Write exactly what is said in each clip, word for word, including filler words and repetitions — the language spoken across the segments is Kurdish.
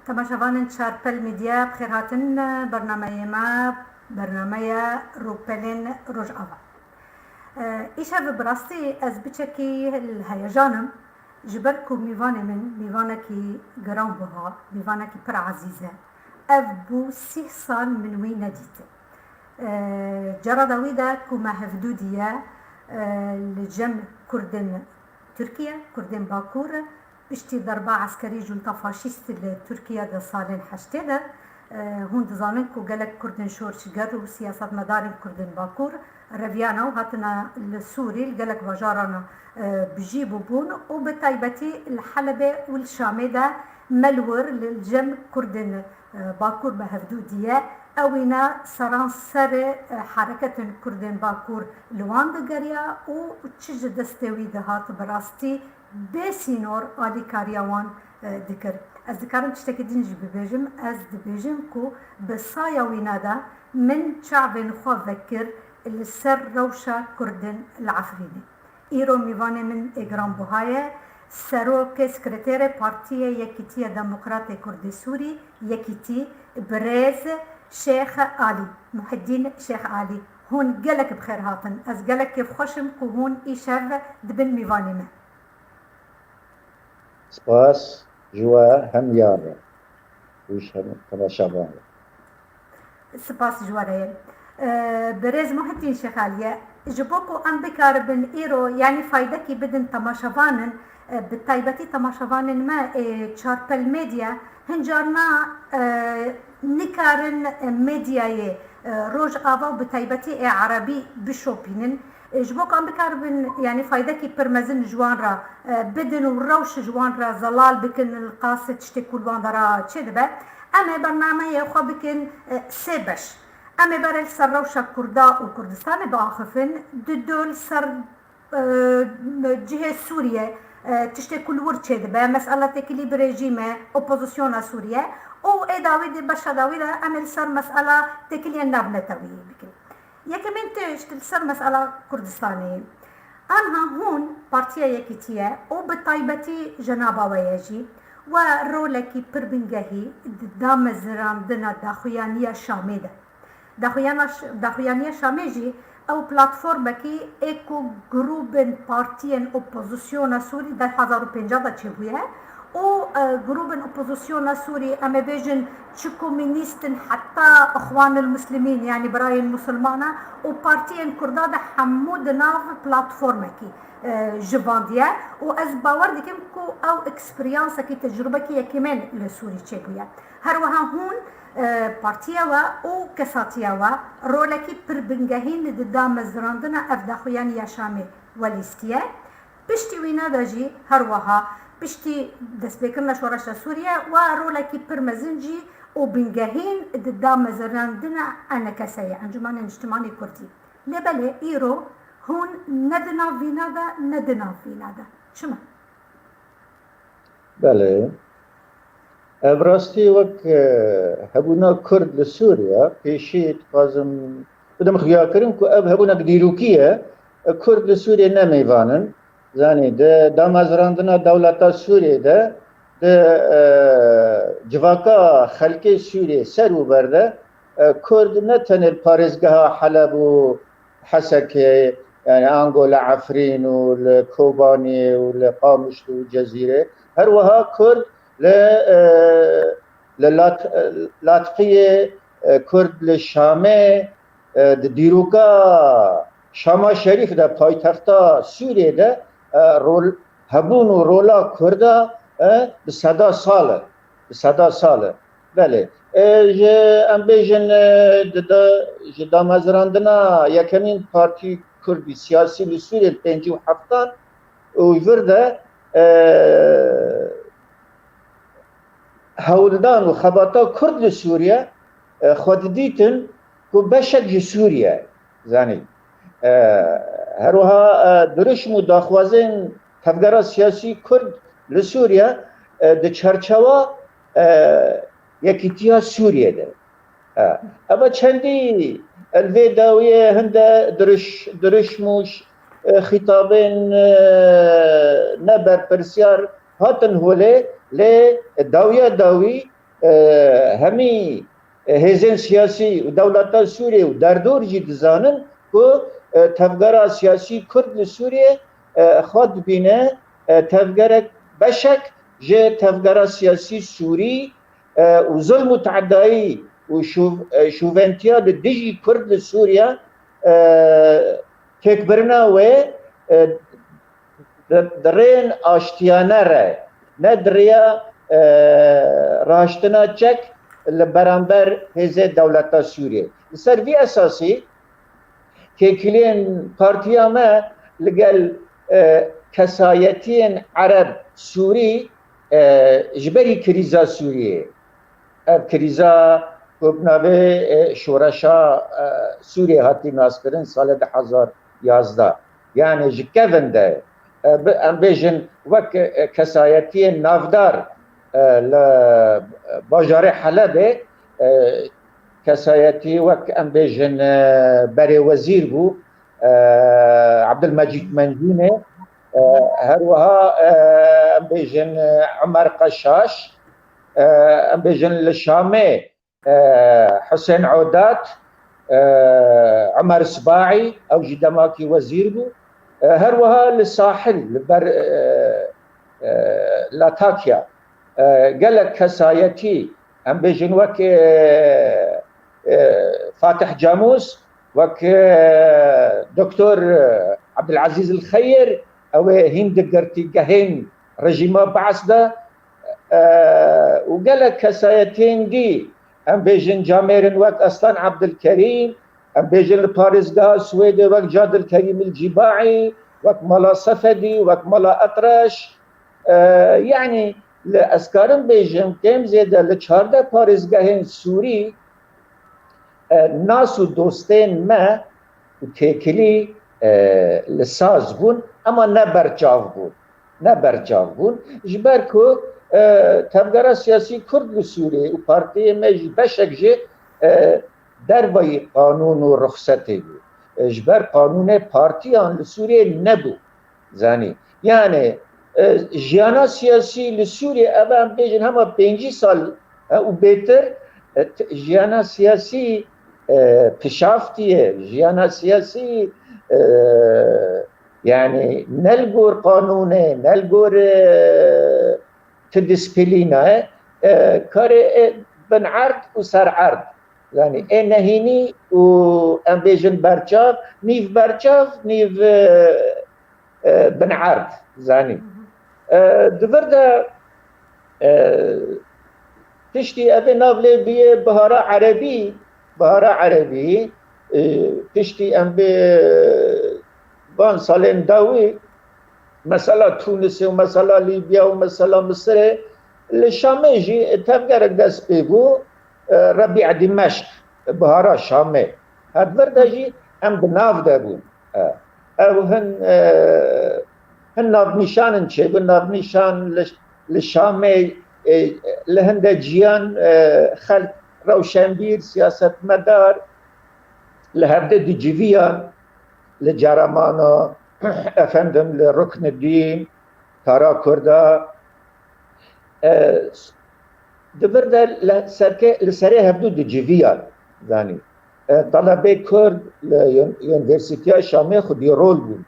Temaşevanên Çarpel Medya, bi xêr hatin bernameyê me, bernameya Rûpelên Rojava. Îşev bi rastî ez biçekî li heyejan im, ji ber ku mîvanê min mîvanekî giranbuha, mîvanekî pir ezîz e. Ev bû sîh sal min wî nedît. Cara dawî de ku me hevdû diye, li cem Kurdên Tirkiye, Kurdên Bakur, piştî derba eskerî junta faşîst li Tirkiye de salên heştê de, e, hûn dizanin ku gelek Kurdên şorşger û siyasetmedarên Kurdên Bakur reviyane û hatine li Sûrî, li gelek bajaran, e, bijî bûbûn û bi taybetî li Helebê û li Şamê de me li wir li cem Kurdên, e, Bakur me hevdû diye. Ewîne seranser, e, hereketên Kurdên Bakur li wan digeriya û çi ji destê wî dihat bi rastî bê sînor alîkariya wan, e, dikir. Ez dikarim tiştekî din jî bibêjim. Ez dibêjim ku bi saya wîna de min çavên xwe vekir li ser rewşa Kurdên li Efrînê. Îro mîvanê min ê giranbuha ye, Serokê Sekreterê Partiyê Yekîtiya Demokratê Kurdê Sûrî, Yekîtî, birêz Şêx Alî, Muhiddîn Şêx Alî. Hûn gelek bi xêr hatin. Ez gelek kêfxweş im ku hûn îşev dibin mîvanê me. Spas ji we hem yan re û ji hem temaşevan re. Spas ji we re ye. Birêz Muhiddîn Şêxaliye, ji bo ku em bikaribin îro, yanî faydekî bidin temaşevanin, e, bi taybetî temaşevanên me ê Çarpel Medya, hin carna, e, nikarin, e, medyayê, e, Rojava û bi taybetî ê Erebî bişopînin. E, ji bo ku em bikaribin, yanî faydekî pir mezin ji wan re, e, bidin û rewş ji wan re zelal bikin, li qasê tiştê ku li wan de re çêdibe, em ê bernameyê xwe bikin, e, sê beş. Em ê berê li ser rewşa Kurda û Kurdistanê biaxifin, dido li ser, e, cihê Sûriye, e, tiştê ku li wir çêdibe, mesela têkilî bi rejîmê, opozisyona Sûriye û ê dawî de, beşa dawî de em ê li ser mesela têkiliyên navneteweyî bikin. Yekemîn tişt li ser mesela Kurdistanê. Anha hûn Partiya Yekîtiye û bi taybetî cenaba we ye jî, we rolekî pir bingehî di damezirandina daxuyaniya Şamê de. Daxuyana Ş-, daxuyaniya Şamê jî ew platformekî ê ku grûbên partiyên opozisyona Sûrî di hezar û pêncî de çêbûye û, e, grûbên opozisyona Sûrî, em ê bêjin çi komînîst in, heta Ixwanil Muslimîn, yanî birayên musulmana û partiyên Kurda de hemû di nav platformekî, e, jivandiye û ez bawer dikim ku ew eksperyansekî, tecrubekî yekemîn li Sûrî çêbûye. Her wiha hûn, e, partiya we û kesatiya we rolekî pir bingehîn di damezirandina ev daxuyaniya Şamê welîstiye. Piştî wîna de jî her wiha, piştî destpêkirina şoreşa Sûriye, we rolekî pir mezin jî û bingehîn di damezirandina E N K S ye, Encûmenê Niştimanê Kurdî. Lê belê îro hûn ne di nav vîna de, ne di nav vîna de. Çima? Belê. Ev rastî wek, e, hebûna Kurd li Sûriye, pêşî dixwazim bidim xuyakirin ku ev hebûnek dîrokî ye. E, Kurd li Sûriye ne mêvan in. Zanî, di damezrandina dewleta Sûriyê de, di, e, civaka xelkê Sûriyê ser û ber de, e, Kurd ne tenê li parêzgeha Heleb û Hesekê, yani ango li Efrîn û li Kobaniyê û li Qamişlo û Cezîrê, her wiha Kurd li, e, li Lat-, Latqiyê, e, Kurd li Şamê, e, di dîroka Şama Şerîf de, paytexta Sûriyê de, e, rol, hebûn û rola Kurda, e, bi seda sal e. Bi seda sal e. Belê. E, ji, em bêjin, e, di da, ji damezrandina yekemîn partî Kurdî siyasî li Sûriyê li pêncî û heftan û ji vir de, e, hewldan û xebata Kurd li Sûriye, e, xwe didîtin ku beşek ji Sûriye, zanî. E, her wiha, e, dirişm û daxwazên tevgera siyasî Kurd li Sûriye, e, di çerçewa, e, yekîtiya Sûriye de. E, eva çendî li vê dawiyê hinde diriş-, dirişm û ş-, e, xîtabên, e, ne berpirsiyar hatin holê, lê dawiya dawî e, hemî, e, hêzên siyasî û dewleta Sûriyê û derdor jî dizanin ku, e, tevgera siyasî Kurd li Sûriyê, e, xwe dibîne, e, tevgerek beşek ji tevgera siyasî Sûrî, e, û zulm û teedayî û şûv-, e, şûventiya li dijî Kurd li Sûriye, e, têkbirina wê, e, di, di rêyên aştiyane re, ne di rêya, e, raştina çek li beramber hêzê dewleta Sûriyê. Li ser vî esasî têkiliyên partiya me li gel, e, kesayetiyên Ereb Sûrî, e, ji berî krîza Sûriyê, ev krîza ku bi navê, e, şoreşa, e, Sûriyê hatî naskirin salê du hezar yazdeh. Yani ji kevin de, e, bi, em bêjin wek, e, kesayetiyên navdar, e, li bajarê Helebê, e, kesayetî wek em bêjin, e, berê wezîr bû, e, Abdülmecîd Mencûnê, e, her wiha, e, em bêjin, e, Umer Qeşaş, e, em bêjin li Şamê, e, Husên Odat, e, Umer Sbaî, ew jî demakî wezîr bû. E, her wiha li Sahil, li ber, e, e, Latakya, e, gelek kesayetî, em bêjin wek, e, e, Fatih Camûs, wek, e, Doktor, e, Abdulazîz El Xeyr, ew ê hîn di girtîgehên rejîma Baas de, e, û gelek kesayetên dî, em bêjin camêrin wek Aslan Abdulkerîm, em bêjin li parêzgeha Swêdê wek Cadil Kerîm El Cîbaî, wek Mala Sefedî, wek Mala Etreş. E, yanî li ez karim bêjim, kêm zêde li çardeh parêzgehên Sûrî, e, nas û dostên me û têkilî, e, li saz bûn, ema ne berçav bûn. Ne berçav bûn. Ji ber ku, e, tevgera siyasî Kurd li Sûriyê û partiyê me jî beşek jî, e, dervayî qanûn û ruxsetê bû. E, ji ber qanûnê partiyan li Sûriyê nebû. Zanî. Yani, e, jiyana siyasî li Sûriyê, ev em bêjin hema pêncî sal, e, û bêtir, e, t-, jiyana siyasî, e, pişaftiye, jiyana siyasî, e, yani ne li gor qanûnê, ne li gor, e, ti disîplîna, e, karê, e, bin erd û ser erd. Yani ê nehînî û em bêjin berçav, nîv berçav, nîv, e, e, bin erd, zanî. E, di vir de, e, piştî evê nav lê bûye Bihara Erebî, Bihara Erebî, e, piştî em bê van salên dawî, mesela Tunisê û mesela Lîbya û mesela Misirê, li Şamê jî tevgerek dest pê bû, e, Rebîa Dimeşq, Bihara Şamê. Her vir de jî em di nav de bûn. E, ew hin, e, hin navnîşan in çêbûn, navnîşan li, li Şamê, e, li hinde ciyan, e, xelk, rewşenbîr, siyasetmedar li hevdê diciviyan, li Ceramana, efendim, li Ruknedîn, Tara Kurda, e, di vir de li serke-, li serê hevdû diciviyan, zanî. E, talebê Kurd li Yun-, Yunîversîteya Şamê xwedî rol bûn.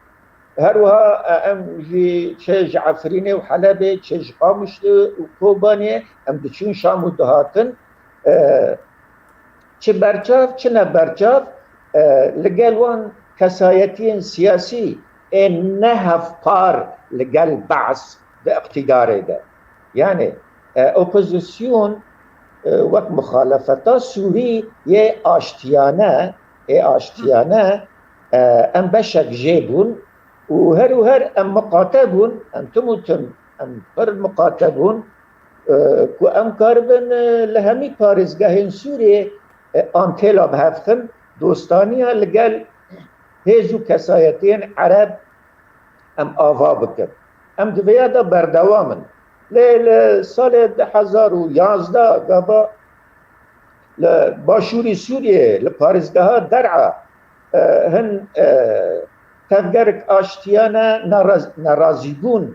Her wiha, e, em jî çi ji Efrînê û Helebê, çi ji Qamişlê û Kobanê em diçûn Şam û dihatin. E, çi berçav, çi ne berçav, e, li gel wan kesayetiyên siyasî ên ne hevpar li gel Baas di iqtîdarê de. Yani, e, opozîsyon, e, wek muxalefeta Sûrî yê aştiyane, ê aştiyane, e, em beşek jê bûn û her û her em miqate bûn, em tim û tim, em pir miqate bûn, e, ku em karibin, e, li hemî parêzgehên Sûriyê, e, antêla bi hev xin, dostaniya li gel hêz û kesayetiyên Ereb em ava bikin. Em di vêya de berdewam in. Lê li salê du hezar û yazdeh gava li başûrî Sûriyê, li parêzgeha Der'a, e, hin, e, tevgerek aştiyane neraz-, nerazîbûn,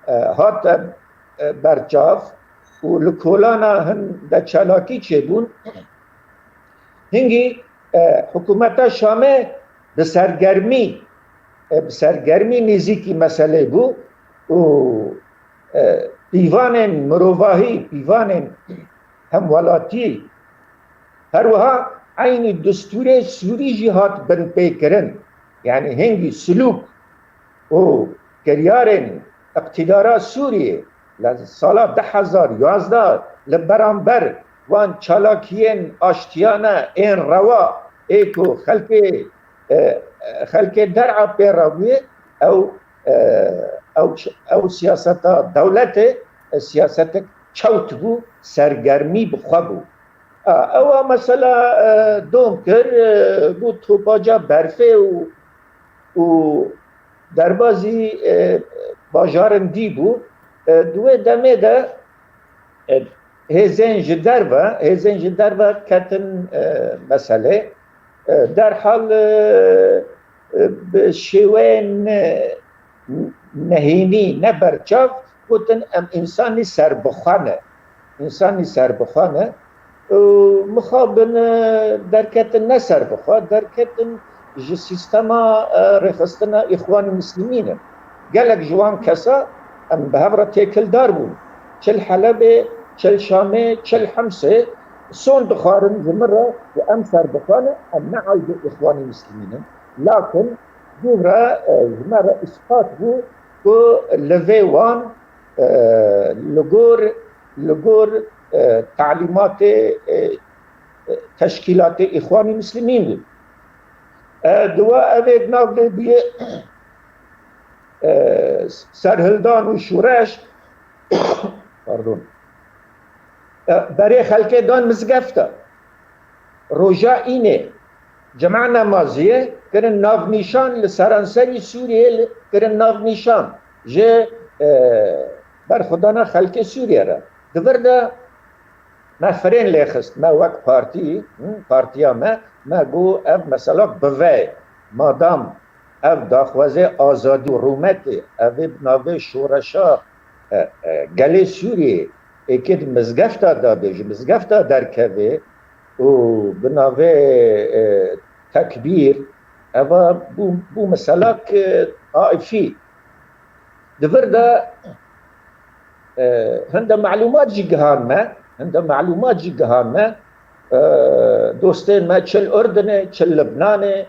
e, hate, e, berçav. û li kolana hin de çalakî çêbûn. Hingî, e, hikûmeta Şamê bi sergermî, e, bi sergermî nêzîkî meselê bû û, e, pîvanên mirovahî, pîvanên hemwelatî, her wiha eynî destûrê Sûrî jî hat binpêkirin. Yanî hingî silûk û kiryarên îqtîdara Sûriyê li sala du hezar yazdeh li beramber wan çalakiyên aştiyane ên rewa ê ku xelkê, e, xelkê der'a pê re bûye, ew, e, ew ç-, ew siyaseta dewletê, e, siyasetek çewt bû, sergermî bi xwe bû. A, ew a mesela, e, dom kir, e, bû topaca berfê û, û derbazî, e, bajarin dî bû. E, di wê demê de, e, hêzên ji derve, hêzên ji derve ketin, e, meselê. E, derhal, e, e, bi şêweyên, e, nehênî, ne berçav, gotin, em însanî serbixwe ne. Însanî serbixwe ne. Û mixabin, e, derketin ne serbixwe, derketin ji sîstema, e, rêxistina Îxwanî Muslimîn in. Gelek ji wan kesa em bi hev re têkildar bûn. Çi li Helebê, çi li Şamê, çi li Himsê son dixwarin ji min re ku em serbixwe ne, em ne aydê Îxwanî Muslimîn in. Lakin cû re, e, ji me re îspat bû ku li vê wan, e, li gor, li gor, e, talîmatê, e, e, teşkîlatê Îxwanî Muslimîn bû. E, di wa evê nav lê bûye, e, serhildan û şûreş, pardon, e, berê xelkê dan mizgefta. Roja înê cema nemaziyê kirin navnîşan, li seranserî Sûriyê li, kirin navnîşan ji, e, berxwedana xelkê Sûriyê re. Di vir de me firên lê xist, me wek partî, hı, partiya me, me got ev mesela bive, madam ev daxwazê azadî û rûmetê, ev ê bi navê şoreşa, e, e, gelê Sûriyê, êkê di mizgefta de bê, ji mizgefta derkevê û bi navê, e, tekbîr, eva bû, bû miselak, e, taifî. Di vir de, e, hinde malûmat jî gihan me, hinde malûmat jî gihan me, e, dostên me çi li Urdinê, çi li Libnanê,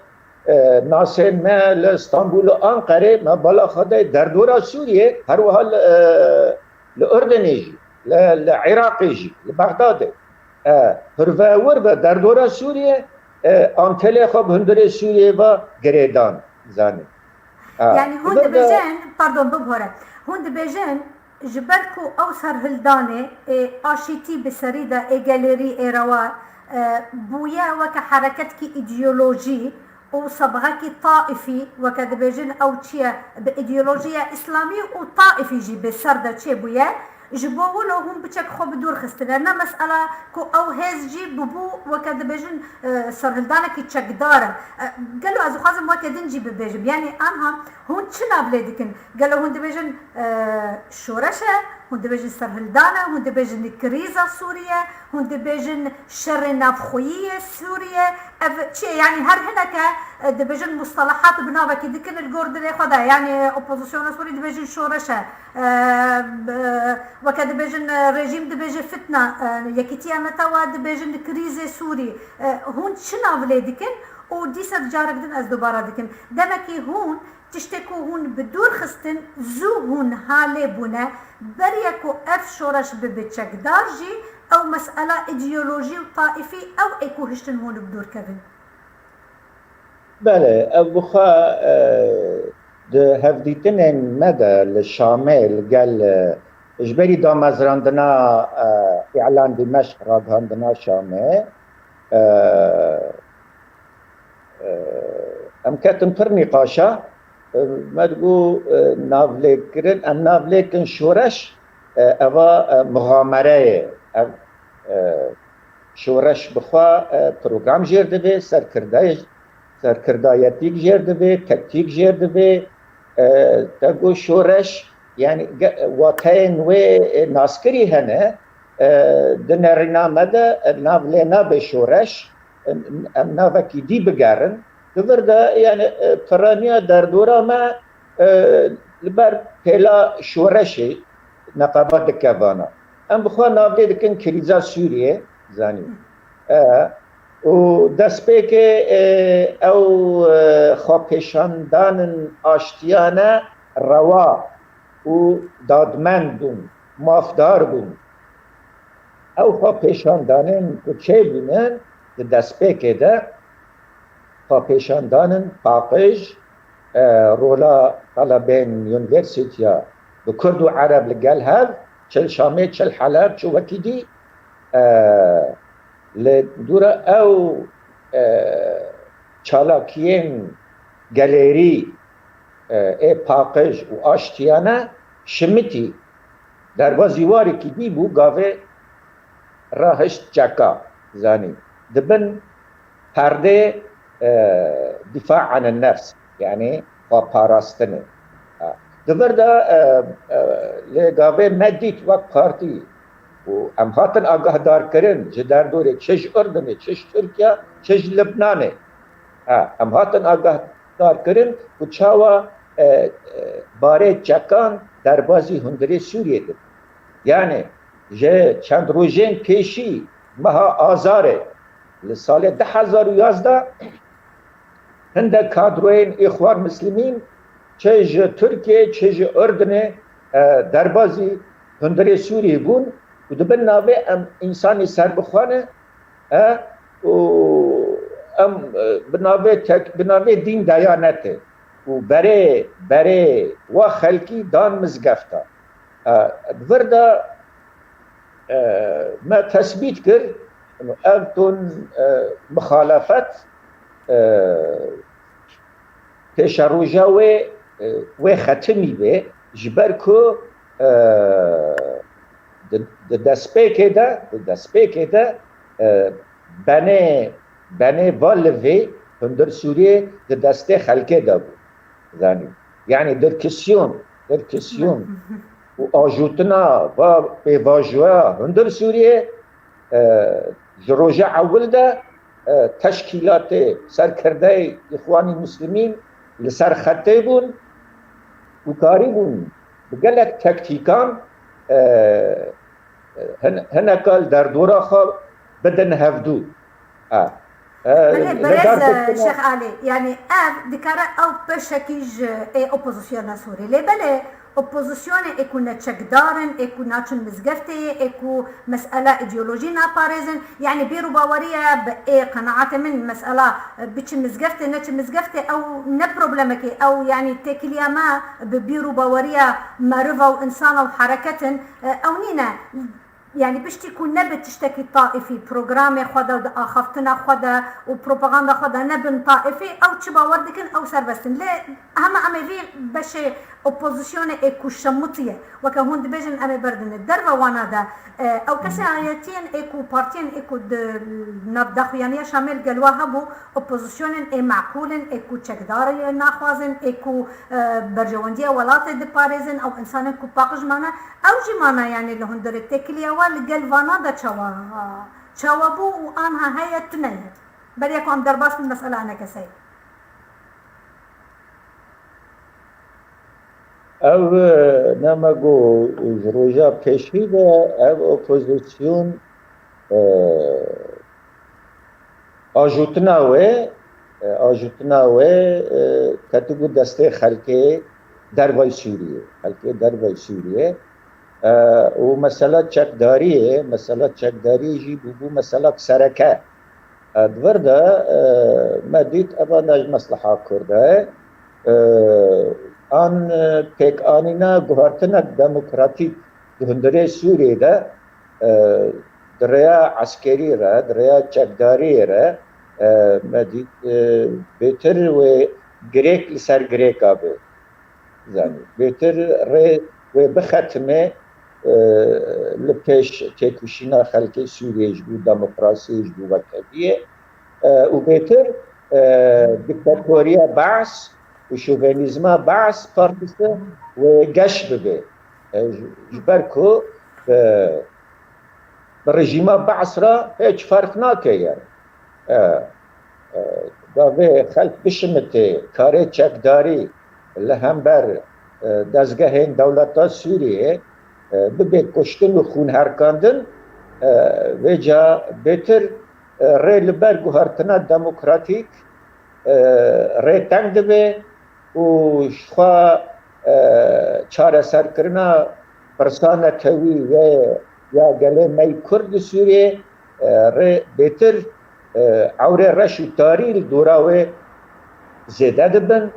e, nasên me li Stenbul û Anqerê, me bala xwe de derdora Sûriyê, her wiha li, e, li Urdinê jî, li, li Iraqê jî, li Bexdadê. E, hirve wirve derdora Sûriyê, e, antelê xwe bi hundirê Sûriyê ve girêdan, zanî. E, Yani hûn vir de dibêjin, pardon, bibore. Hûn dibêjin, ji ber ku ew serhildanê ê aşîtî bi serî de ê gelêrî ê rewa, e, bûye weke hereketkî îdeolojî û sebxekî taifî, weke dibêjin ew çi ye, bi îdeolojiya îslamî û taifî jî bi ser de çêbûye, ji bo wilo hûn biçek xwe bi dûr xistine. Ne mesela ku ew hêz jî bibû, weke dibêjin, e, serhildanekî çekdar e. E, gelo ez dixwazim weke din jî bibêjim. Yanî anha hûn çi nav lê dikin? Gelo hûn dibêjin, e, şoreş e, hûn dibêjin serhildan e, hûn dibêjin krîza Sûrî ye, hûn dibêjin şerê navxweyî yê Sûrî ye. Ev çi ye? Yanî her hineke, e, dibêjin mustalahat bi navekî dikin li gor dilê xwe de. Yanî opozisyona Sûrî dibêjin şoreş e. E, b-, weke dibêjin, e, rejîm dibêje fitna, e, Yekîtiya Netewa dibêjin krîzê Sûrî. E, hûn çi nav lê dikin? Û dîsa carek din ez dubara dikim. Demekî hûn tiştê ku hûn bi dûr xistin, zû hûn halê bûne, beriya ku ev şoreş bibe çekdar jî, ew mesela îdeolojî û taifî ew ê ku hiştin hûn bi dûr kevin. Belê, ev bi xwe, e, di hevdîtinên me de li Şamê li gel, e, ji berî damezrandina, e, îlan Dîmeşq, ragihandina Şamê, e, e, em ketin pir nîqaşa, e, me digot, e, navlêkirin, em navlêkin şoreş, e, eva, e, mixamere ye. Ev, e, şoreş bi xwe, e, program jêr divê, serkirdayê-, serkirdayetîk jêr divê, tektîk jêr divê. E, te got şoreş, yani ge-, wateyên wê, e, naskirî hene. e, di nerîna me de, e, nav lê nabe şoreş, em, em navekî dî bigerin. Di vir de, yani, e, piraniya derdora me, e, li ber pêla şoreşê neqeba dike vana. Em bi xwe navdê dikin krîza Sûriyê, zanî. E, û destpêkê, e, ew, e, xwepêşandanin aştiyane rewa û dadmend bûn, mafdar bûn. Ew xwepêşandanên ku çêbûnin di destpêkê de, xwepêşandanin paqij, e, rola talebên unîversîtiya bi kurd û ereb li gel hev, çi li Şamê, çi li Heleb, çi wekî dî, e, li dûra ew, e, çalakiyên gelêrî, e, ê paqij û aştiyane şimitî. Derbazî warekî dî bû, gavê rahişt çeka, zanî. Di bin perdê, e, dîfa anin nefs, yani xwe parastinê. Ha. Di vir de, e, e, lê gavê me dît wek partî û em hatin agahdarkirin ji derdorê, çi ji Urdunê, çi ji Tirkiye, çi ji Libnanê. Ha, em hatin agahdarkirin ku çawa, e, e, barê çekan derbazî hundirê Sûriyê dibin. Yani ji çend rojên pêşî meha Azarê li salê du hezar û yazdeh hindek kadroyên Îxwan Muslimîn çi ji Tirkiyê, çi ji Urdunê, e, derbazî hundirê Sûriyê bûn û di bin navê em însanî serbixwe ne, e, û em, e, bi navê tek, bi navê dîn deyanete û berê, berê wa xelkî dan mizgefta. E, di vir de, e, me tesbît kir, ev ton, e, mixalefet, e, pêşeroja wê, e, wê xetimî be, ji ber ku, e, di, di destpêkê de, di destpêkê de, e, benê, benê va livê hundir Sûriyê di destê xelkê de bû. Zanî. Yani dirkisyon, dirkisyon û ajûtina va pêvajoya hundir Sûriyê, e, ji roja ewil de, e, teşkîlatê serkirdeyê Îxwanî Muslimîn li ser xetê bûn û karîbûn bi gelek tektîkan, e, hin-, hineka li derdora xwe bidin hevdû. E, e, Belê, li berê, Şêx Alî, yani ev dikare ew beşekî ji ê opozisyona Sûrî. Lê belê, opozisyonê ê ku ne çekdar in, ê ku naçin mizgeftê, ê ku mesela îdeolojî naparêzin, yani bîr û baweriye bi ê qenaetê min mesela, e, biçi mizgeftê, neçi mizgeftê, ew ne problemekê, ew yani têkiliya me bi bîr û baweriya meriva û insana û hereket in, e, ew nîne. Yani piştî ku nebe tiştekî taîfî, programê xwe de, di axaftina xwe de û propaganda xwe de nebin taîfî, ew çi bawer dikin, ew serbest in. Lê hema em ê vî beşê opozisyonê ê ku şemitiye, weke hûn dibêjin, em ê berdine derve wana de, e, ew kesayetiyên ê ku partiyên ê ku di nav daxuyaniya Şamê li gel we hebû, opozisyonên ê meqûl in, ê ku çekdarê naxwazin, ê ku, e, berjewendiya welatê diparêzin, ew insanên ku paqij mane, ew jî mane, yani li hundirê têkiliya we li gel vana de çawa, çawa bû û anha heye tune ye. Beriya ku em derbas bin mesela enekeseyê. Ev, e, nema ku ji roja pêşî de ev opozîsyon, e, ajûtina wê, e, ajûtina wê, e, ketibû destê xelkê dervayî Sûriyê. Xelkê dervayî Sûriyê. E, û mesela çekdariyê, mesela çekdariyê jî bûbû mesela sereke. E, di vir de, e, me dît eva ne ji mesleha Kurd e. E, an, e, pêkanîna guhertinek demokratîk di hundirê Sûriyê de, e, di rêya eskerî re, di rêya çekdariyê re, e, me dît, e, bêtir wê girêk li ser girêka be. Zanî. Bêtir rê wê bixetime, e, li pêş têkoşîna xelkê Sûriyê ji bo demokrasiyê, ji bo wekheviyê, e, û bêtir, e, diktatoriya Baas û şovenîzma Baas Partisi wê geş bibe. E, ji, ji ber ku, e, bi rejîma Be'es re hiç ferq nake yani. E, e, da vê xelk bişimite karê çekdarî li hember, e, dezgehên dewleta Sûriyê, e, bibe kuştin û xûnherkandin, e, vêca bêtir, e, rê li ber guhertina demokratîk, e, rê teng dibe û ji xwe, e, çareserkirina pirsa netewî ve ya gelê me yî Kurd li Sûriyê, e, rê bêtir, e, ewrê reş û tarî li dora wê zêde dibin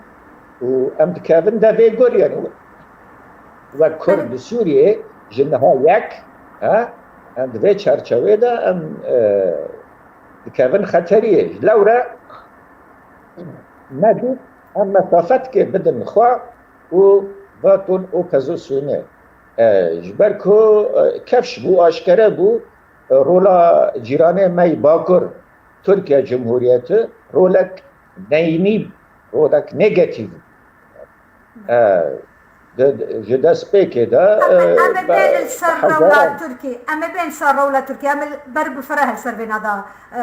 û em dikevin devê gur, yani wek Kurd li Sûriyê ji niha yek, he, em di vê çerçevê de em, e, dikevin xeteriyê. Ji lewre nedî em mesafetkê bidin xwe û vaton opozisyonê. E, ji ber ku, e, kevş bû, aşkere bû, e, rola cîranê me yî Bakur, Tirkiye Cumhuriyeti, rolek neyînî, rolek negatîf. E, di, di, ji destpêkê de, e, em ê be-, bên li ser hezaran rewla Tirkî, em ê bên ser rewla Tirkî, em ê ber bi fireh li ser vêna de, e,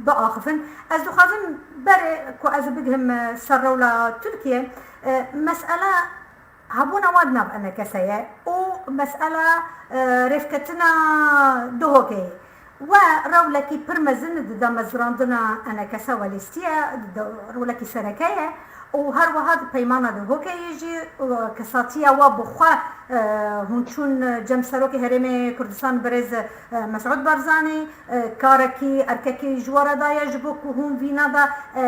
biaxifin. Ez dixwazim berê ku ez ê bigihim, e, ser rewla Tirkiyê, e, mesela hebûna wan di nav enekese ye û mesela, e, rêvketina Duhokê ye. We rewlekî pir mezin di damezrandina enekese welîstiye, di rolekî sereke ye û her wiha di peymana Duhokê yê jî, e, kesatiya we bi xwe, e, hûn çûn cem Serokê Herêmê Kurdistan birêz, e, Mesûd Barzanî, e, karekî erkekî ji we re daye ji bo ku hûn vîna de, e,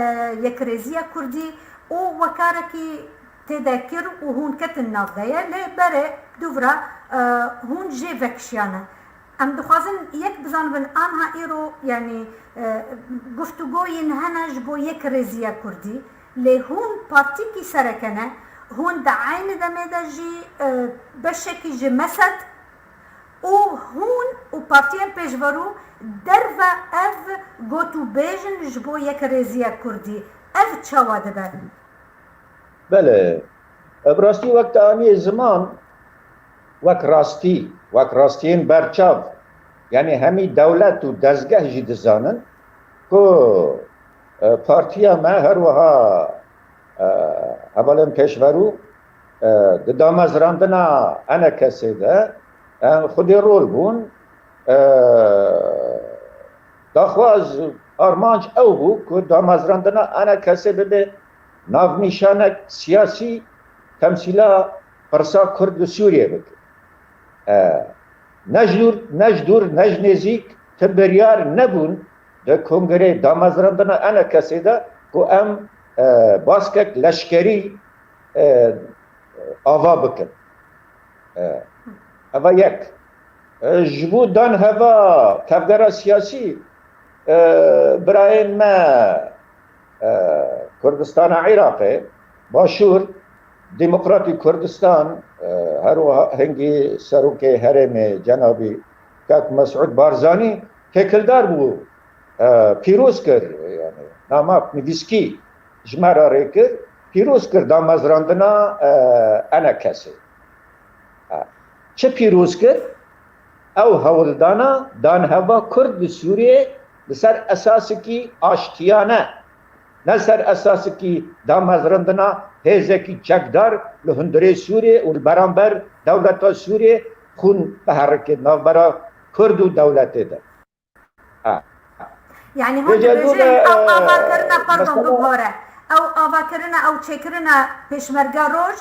yekrêziya Kurdî û we karekî tê de kir û hûn ketin nav de ye, lê berê dûvra, e, hûn jê vekişiyane. Em dixwazin yek bizanibin, anha îro, yanî, e, guftûgoyên hene ji bo yekrêziya Kurdî, lê hûn partîkî sereke ne, hûn di eynî demê de jî, e, beşekî ji MESED û hûn û partiyên pêşverû derve ev gotûbêj in ji bo yekrêziya Kurdî. Ev çawa dibe? Belê, ev rastî wek te aniyê ziman, wek rastî, wek rastiyên berçav, yanî hemî dewlet û dezgeh jî dizanin ku, e, partiya me her wiha, e, hevalên pêşverû, e, di damezrandina enekesê de, e, xwedî rol bûn, e, daxwaz, armanc ew bû ku damezrandina enekesê bibe navnîşanek siyasî temsîla pirsa Kurd li Sûriyê bike. E, ne ji dûr, ne ji dûr, ne ji nêzîk ti biryar nebûn di kongreyê damezrandina enekesê de ku em, e, baskek leşkerî, e, ava bikin. E, eva yek. E, ji bo danheva tevgera siyasî, e, birayên me, e, Kurdistana Iraqê, Başûr, Demokratî Kurdistan, e, her wiha hingî Serokê Herêmê cenabî Kak Mesûd Barzanî têkildar bû, e, pîroz kir, yani, namak nivîskî ji me re rê kir, pîroz kir damezrandina, e, enekesê. E, çi pîroz kir? Ew hewldana danheva Kurd li Sûriyê li ser esasekî aştiyane, ne ser esasekî damezrandina hêzekî çekdar li hundirê Sûriyê û li beramber dewleta Sûriyê xûn biherike navbera Kurd û dewletê de. Ha. Yanî hûn Vêca dibêjin dû me, ew e, avakirina, pardon, mesela bibore. Ew avakirina, ew çêkirina Pêşmerge Roj,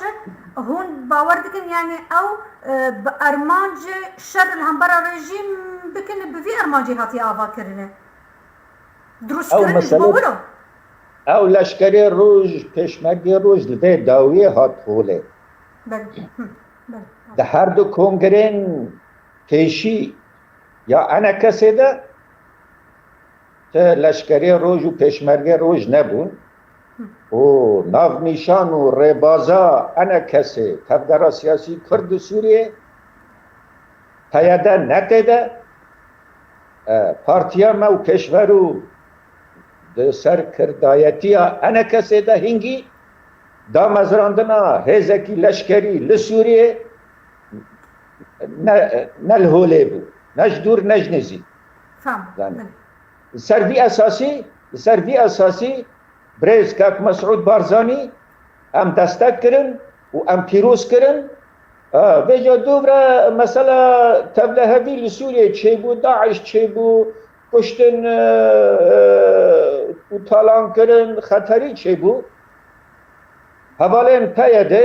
hûn bawer dikin, yanî ew, e, bi armanc şer li hembera rejîm bikin, bi vî armancî hatiye avakirinê? Ew Dirustkirin ji bo mesele, wilo? Ew leşkerê roj, Pêşmerge Roj li vê dawiyê hat holê. Belê. Hı, belê. Di her du kongrên pêşî ya enekesê de ti leşkerê roj û pêşmergê roj nebûn û navnîşan û rêbaza enekesê, tevgera siyasî Kurd li Sûriyê, P Y D ne tê de, e, partiya me û pêşverû di serkirdayetiya enekesê de hingî damezrandina hêzekî leşkerî li Sûriyê ne, ne li holê bû. Ne ji dûr ne ji nêzîk. Tamam. Li ser vî esasî, li ser vî esasî birêz Kak Mesûd Barzanî em destek kirin û em pîroz kirin. Vêca dûvre mesela tevlehevî li Sûriyê çêbû, DAIŞ çêbû, kuştin û talan kirin, xeterî çêbû. Hevalên P Y D,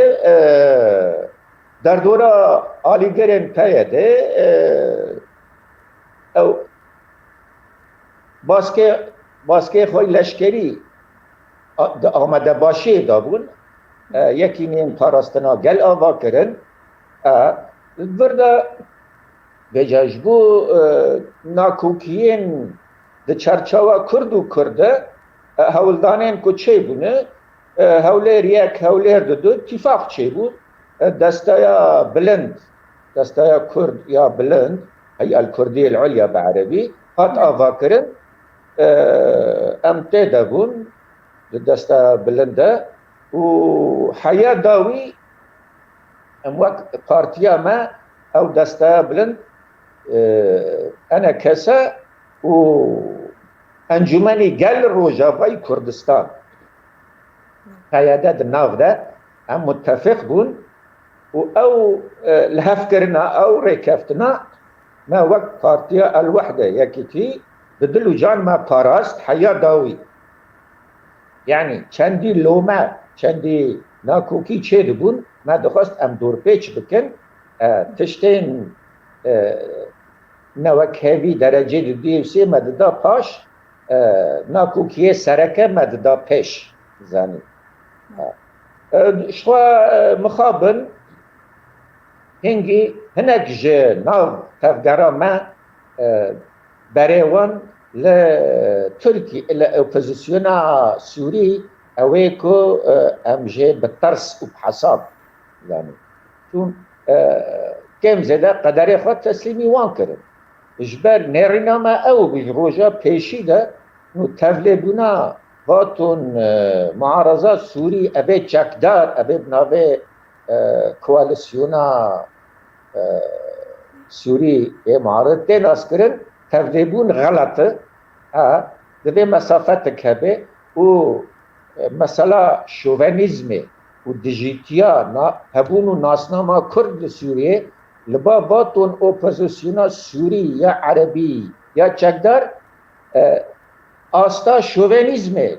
derdora alîgirên P Y D, ew baskê, baskê xwe leşkerî di amadebaşiyê de bûn. Yekînên parastina gel ava kirin. Li vir de vêca ji bo nakokiyên di çerçewa Kurd û Kurd de hewldanên ku çêbûne, Hewlêr yek, Hewlêr du, du tîfaq çêbû. Desteya bilind, desteya Kurd ya bilind, Hey'el Kurdiyel Ulya bi erebî, hat avakirin. Em tê de bûn, di desteya bilind de û heya dawî em wek partiya me ew desteya bilind, enekese û Encûmenî Gel Rojavayî Kurdistan, P Y D di nav de em mutefîq bûn û ew lihevkirina, ew rêkeftina me wek Partiya El Wehde, Yekîtî, bi dil û can me parast heya dawî. Yanî çendî lome, çendî nakokî çêdibûn, me dixwest em dorpêç bikin, tiştên ne wek hevî derecê di duyê sê me dida paş, nakokiyê sereke me dida pêş, zanî. Ji xwe mixabin hingî hinek ji nav tevgera me berê wan li Tirkî, li opozisyona Sûrî, ew ê ku em jê bi tirs û bi hesab zanîn. Çûn kêm zêde qederê xwe teslîmî wan kirin. Ji ber nêrîna me ew bû, ji roja pêşî de nû tevlêbûna vaton muaraza Sûrî, evê çekdar, evê bi navê koalîsyona Sûrî ê muarid tê naskirin, tevlêbûn xelet e. Ha, divê mesafetik hebe û mesela şovenîzmê û dijîtiya hebûn û nasnama Kurd li Sûriyê li ba vaton opozisyona Sûrî ya Erebî ya çekdar, asta şovenîzmê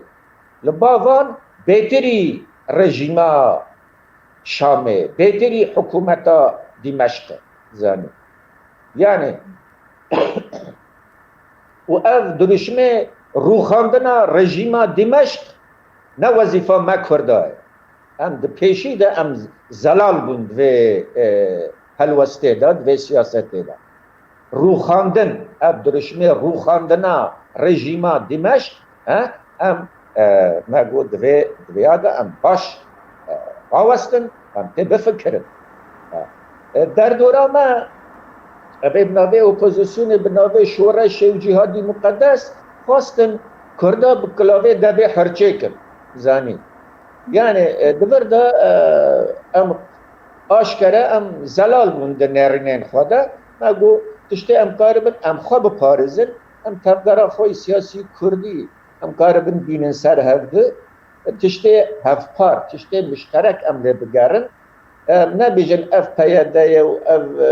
li ba van bêtirî rejîma Şamê, bêtirî hikûmeta Dîmeşqê, zanî. Yanî, û ev dirûşmê rûxandina rejîma Dîmeşq ne wezîfa me Kurda ye. Em di pêşî de em zelal bûn di vê, e, helwestê de, di vê siyasetê de. Rûxandin, ev dirûşmê rûxandina rejîma Dîmeşq, he, em, e, me got divê, di vêya de em baş, e, rawestin, em tê bifikirin. E, e, derdora me, e, bi navê opozisyonê, bi navê şoreşê û cîhadî muqedes, xwestin Kurda bi kilavê devê herçê kin, zanî. Yani, e, di vir de, e, em aşkere em zelal bûn di nêrînên xwe de. Me got, tiştê em karibin, em xwe biparêzin, em tevgera xwe yê siyasî kurdî, em karibin bînin ser hev di, tiştê hevpar, tiştê mişterek em lê bigerin. Em nebêjin ev P Y D ye û ev, e,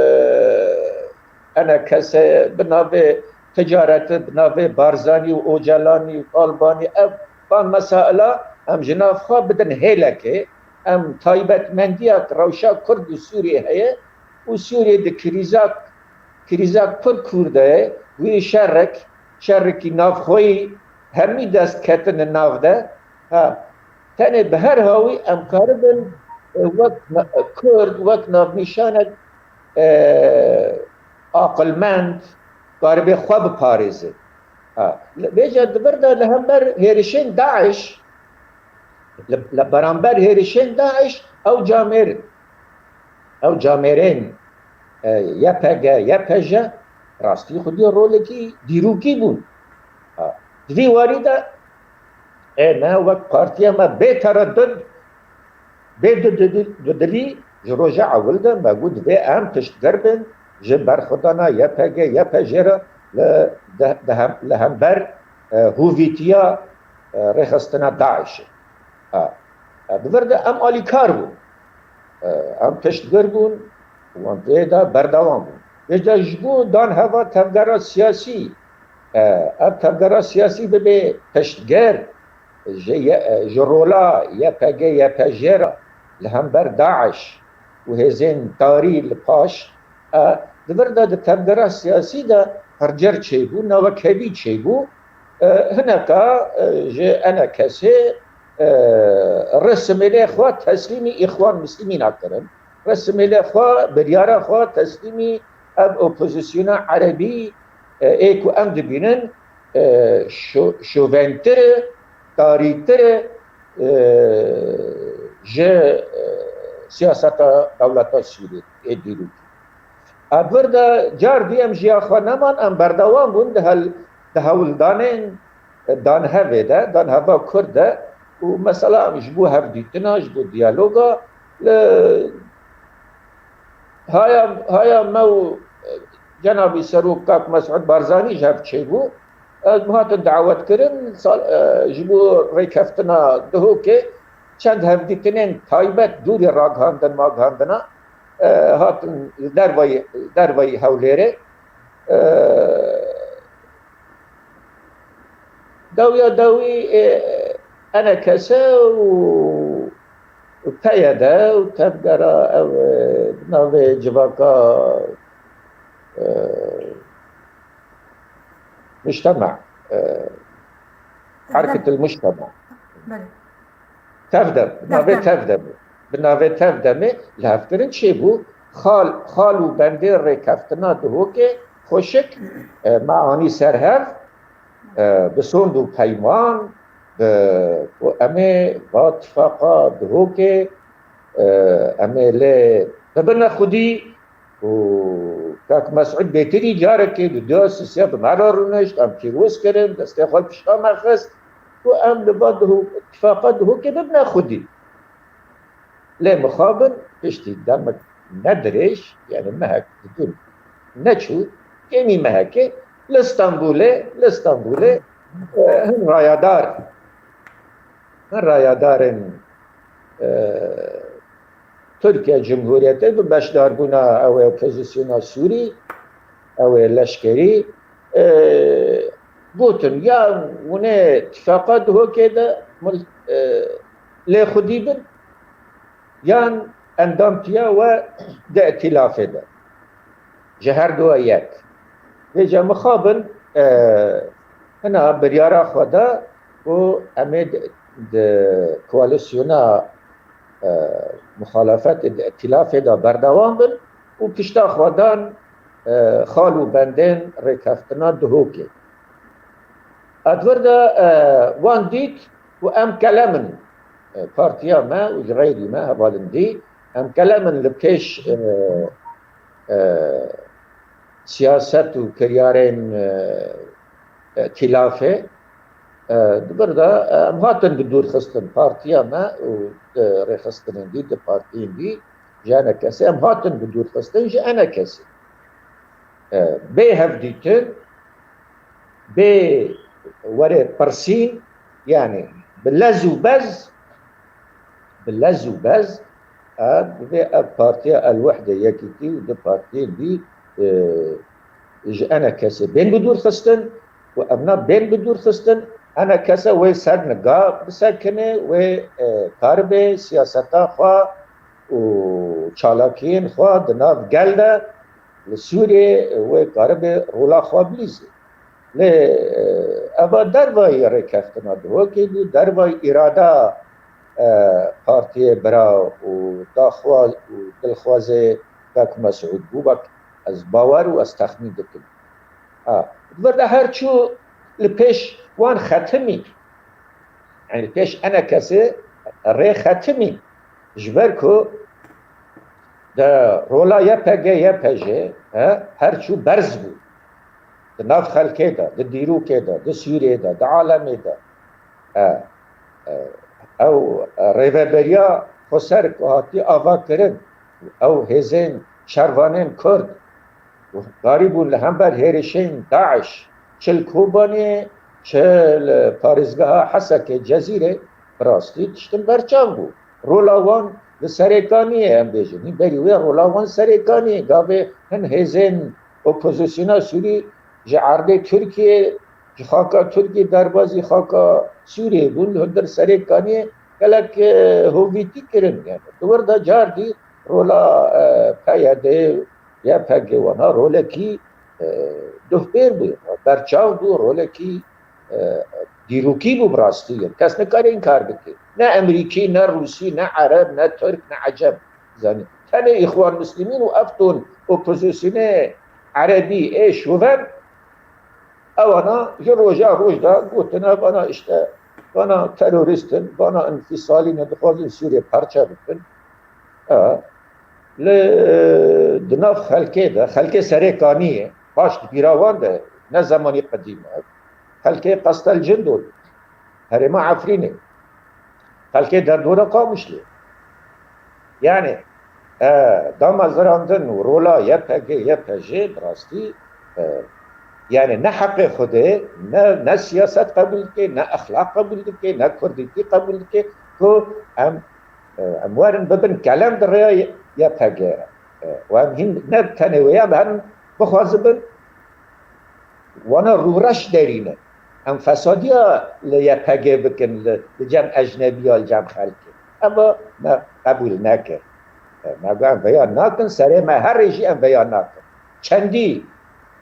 enekese bi navê ticareti, bi navê Barzanî û Ocalanî û Talbanî, ev van mesaila em ji nav xwe bidin hêlekê. Em taybetmendiyek rewşa Kurd û Sûriyê heye û Sûriyê di krîzak, krîzak pir kûr de ye. Wî şerek, şerekî navxweyî hemî dest ketine nav de. Ha, tenê bi her hawî em karibin, e, wek na-, Kurd, wek navnîşanek, e, aqilmend, karibê xwe biparêze. Ha, li, vêca di vir de li hember hêrişên DAIŞ, li, li beramber hêrişên DAIŞ ew camêr in. Ew camêrên, e, Y P G, Y P J rastî xwedî rolekî dîrokî bûn. Ha, di vî warî de ê me wek partiya me bê tereddud, bê du-, du-, du-, dudilî ji roja ewil de me got divê em piştgir bin, ji berxwedana Y P G, Y P J re li, de, de hem, li hember, e, hûvîtiya, e, rêxistina DAIŞê. Ha. E, di vir de em alîkar bûn. E, em piştgir bûn, wan vê de berdewam bûn. Vêca ji bo danheva tevgera siyasî, e, ev tevgera siyasî bibe piştgir, ji ye-, ji rola Y P G Y P J re li hember DAIŞ û hêzên tarî li paş, e, di vir de di tevgera siyasî de hircir çêbû, navekevî çêbû. E, hineka, e, ji enekesê, e, resimêlê xwe teslîmî Îxwan Muslimîna kirin. Resimêlê xwe, biryara xwe teslîmî ev opozisyona erebî, e, ê ku em dibînin, e, şo-, şoventir e, tarîtir e, e, ji, e, siyaseta dewleta Sûriyê ê dîrokî. Ev vir de car dî em jiya xwe neman, em berdewam bûn di hel-, di hewldanên danhevê de, danheva Kurd de û mesela em ji bo hevdîtina, ji bo diyaloga li haya, haya me û, e, cenabî Serok Kak Mesûd Barzanî ji hev çêbû. Em hatin dawetkirin, sal-, e, ji bo rêkeftina Duhokê çend hevdîtinên taybet dûrî ragihandin, magihandina, e, hatin li dervayî, dervayî Hewlêrê. E, dawiya dawî, e, enekese û P Y D û tevgera ev, e, bi navê civaka, e, mujtema, e, herketil mujtema. Belê. Tevdem, bi navê Tevdem. Tevdemê. Bi navê Tevdemê li hevkirin çêbû. Xal, xal û bendê rêkeftina Duhokê xweşik, e, me anî ser hev, e, bi sond û peyman, bi, ku em ê va tifaqa Duhokê, e, em ê lê bibine xwedî, û kak Mesûd bêtirî carekê di duya sisiya bi me re rûnişt, em pîroz kirin, destê xwe pişta me xist û em li va Duhok-, tifaqa Duhokê bibine xwedî. Lê mixabin piştî demek ne dirêj, yani mehek di dûr neçû, kêmî mehekê li Stenbolê, li Stenbolê, e, hin rayadar, hin rayadarên, e, Tirkiye Cumhuriyetê bi beşdarbûna ew ê opozisyona Sûrî, ew ê leşkerî, e, gotin, ya hûn ê tifaqa Duhokê de mil-, e, lê xwedî bin, yan endamtiya we di îtîlafê de. Ji her du yek. Vêca mixabin, e, hina biryara xwe da ku em ê di, di koalîsyona, e, muxalefetê, di îtîlafê de berdewam bin û pişta xwe dan, e, xal û bendên rêkeftina Duhokê. Di vir de, e, wan dît ku em kelem in, e, partiya me û ji xeyrî me hevalin dî, em kelem in li pêş, e, e, siyaset û kiryarên, e, e, îtîlafê. E, di vir de, e, em hatin bi dûr xistin partiya me û, e, rêxistinên dî di partiyên dî ji enekesê em hatin bi dûr xistin ji enekesê. E, bê hevdîtin, bê were pirsîn, yani bi lez û bez, bi lez û bez, e, divê ev partiya El Wehde Yekîtî û du partiyên dî, e, ji enekesê bên bi dûr xistin û evna bên bi dûr xistin, enekese wê ser niga bisekine, wê, e, karibe siyaseta xwe û çalakiyên xwe di nav gel de li Sûriyê wê karibe rola xwe bilîzê. Lê, e, eva dervayî rêkeftina Duhokê bû, dervayî îrada, e, partiyê bira û daxwaz û dilxwazê Kak Mesûd bû, wek ez bawer û ez texmîn dikim. Ha, di vir de her çû li pêş wan xetimî. Yani li pêş enekesê rê xetimî. Ji ber ku de rola Y P G, Y P J, he, her çû berz bû. Di nav xelkê de, di dîrokê de, di Sûriyê de, di alemê de, e, e, ew, e, rêveberiya xweser ku hatiye avakirin, ew hêzên şervanên Kurd, Karîbûn li hember hêrişên DAIŞ, çi li Kobanê, çi li parêzgeha Hesekê, Cezîrê, bi rastî tiştin berçav bû. Rola wan li Serêkaniyê, em bêjin. Hîn berî wê rola wan Serêkaniyê. Gavê hin hêzên opozisyona Sûrî ji erdê Tirkiyê, ji xaka Tirkiyê derbazî xaka Sûriyê bûn, li hundir Serêkaniyê gelek, e, hovîtî kirin. Yani, di wir de cardî rola, e, P Y D, Y P G wana rolekî, e, guhpêr bû, berçav bû, rolekî, e, dîrokî bû bi rastî. Kes nikare înkar bike. Ne Emerîkî, ne Rûsî, ne Ereb, ne Tirk, ne Ecem. Zanî, tenê Îxwan Muslimîn û ev ton opozisyonê Erebî ê şoven, ewana ji roja roj de gotine, vana işte, vana terorîst in, vana înfîsalî ne, dixwazin Sûriyê parçe bikin. E, li, di nav xelkê de, xelkê Serêkaniyê, baş di bîra wan de, ne zemanî qedîm e, xelkê Qestel Cindol, herêma Efrînê, xelkê derdora Qamişlê. Yani, e, damezrandin û rola Y P G, Y P J bi rastî, e, yani ne heqê Xwedê, ne, ne siyaset qebûl dike, ne exlaq qebûl dike, ne kurdîtî qebûl dike ku em, e, em werin bibin kelem di rêya Y P G re. E, û em hîn ne tenê wê, em herin bixwazibin wana rûreş derîne. Em fesadiya li Y P G bikin, li, li cem ecnebiya, li cem xelkê. Eva me qebûl nekir. E, me got, em veya nakin, serê me herê jî em veya nakin. Çendî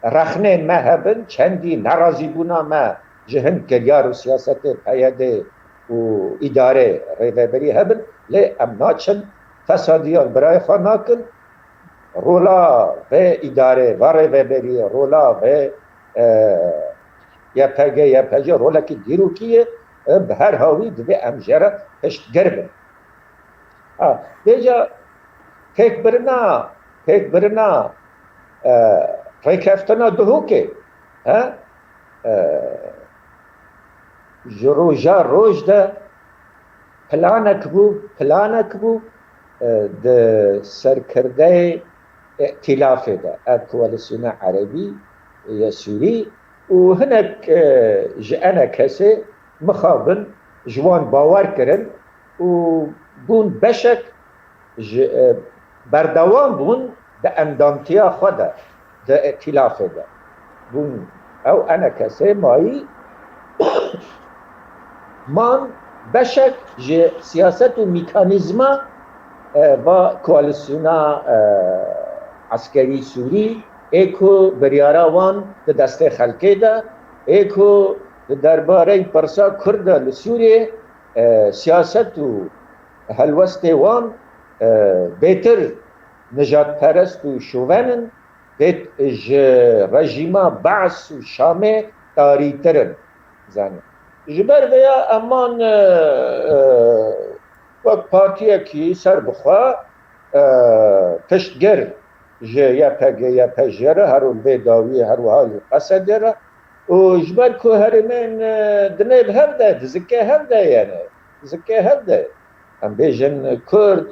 rexnên me hebin, çendî nerazîbûna me ji hin kiryar û siyasetê P Y D û îdarê rêveberî hebin, lê em naçin fesadiya birayê xwe nakin. Rola vê îdarê, va rêveberiyê, rola vê, e, Y P G, Y P J rolekî dîrokî ye, e, bi her hawî divê em jê re piştgir bin. Ha, vêca pêkbirina, pêkbirina, e, rêkeftina Duhokê, he? E, ji roja roj de planek bû, planek bû, e, di serkirdeyê îtîlafê de, ev koalîsyona erebî ya Sûrî û hinek, e, ji enekesê mixabin, ji wan bawer kirin û bûn beşek ji, e, berdewam bûn di endamtiya xwe de, di îtîlafê de. Bûn ew enekesê mayî man beşek ji siyaset û mekanîzma, e, va koalîsyona, e, eskerî Sûrî, ê ku biryara wan di destê xelkê de, ê ku di derbarey pirsa Kurd de li Sûriyê, e, siyaset û helwestê wan, e, bêtir nijadperest û şoven in, bêt-, ji rejîma Be's û Şamê tarîtir in. Zanî. Ji ber vêya eman, e, e, wek partiyekî serbixwe, e, piştgir ji Y P G, Y P J re, her û li vê dawiyê, her wiha li Qesedê re. Û ji ber ku herêmên, e, dinê bi hev de, dizike hev de, yani, dizike hev de. Em bêjin Kurd,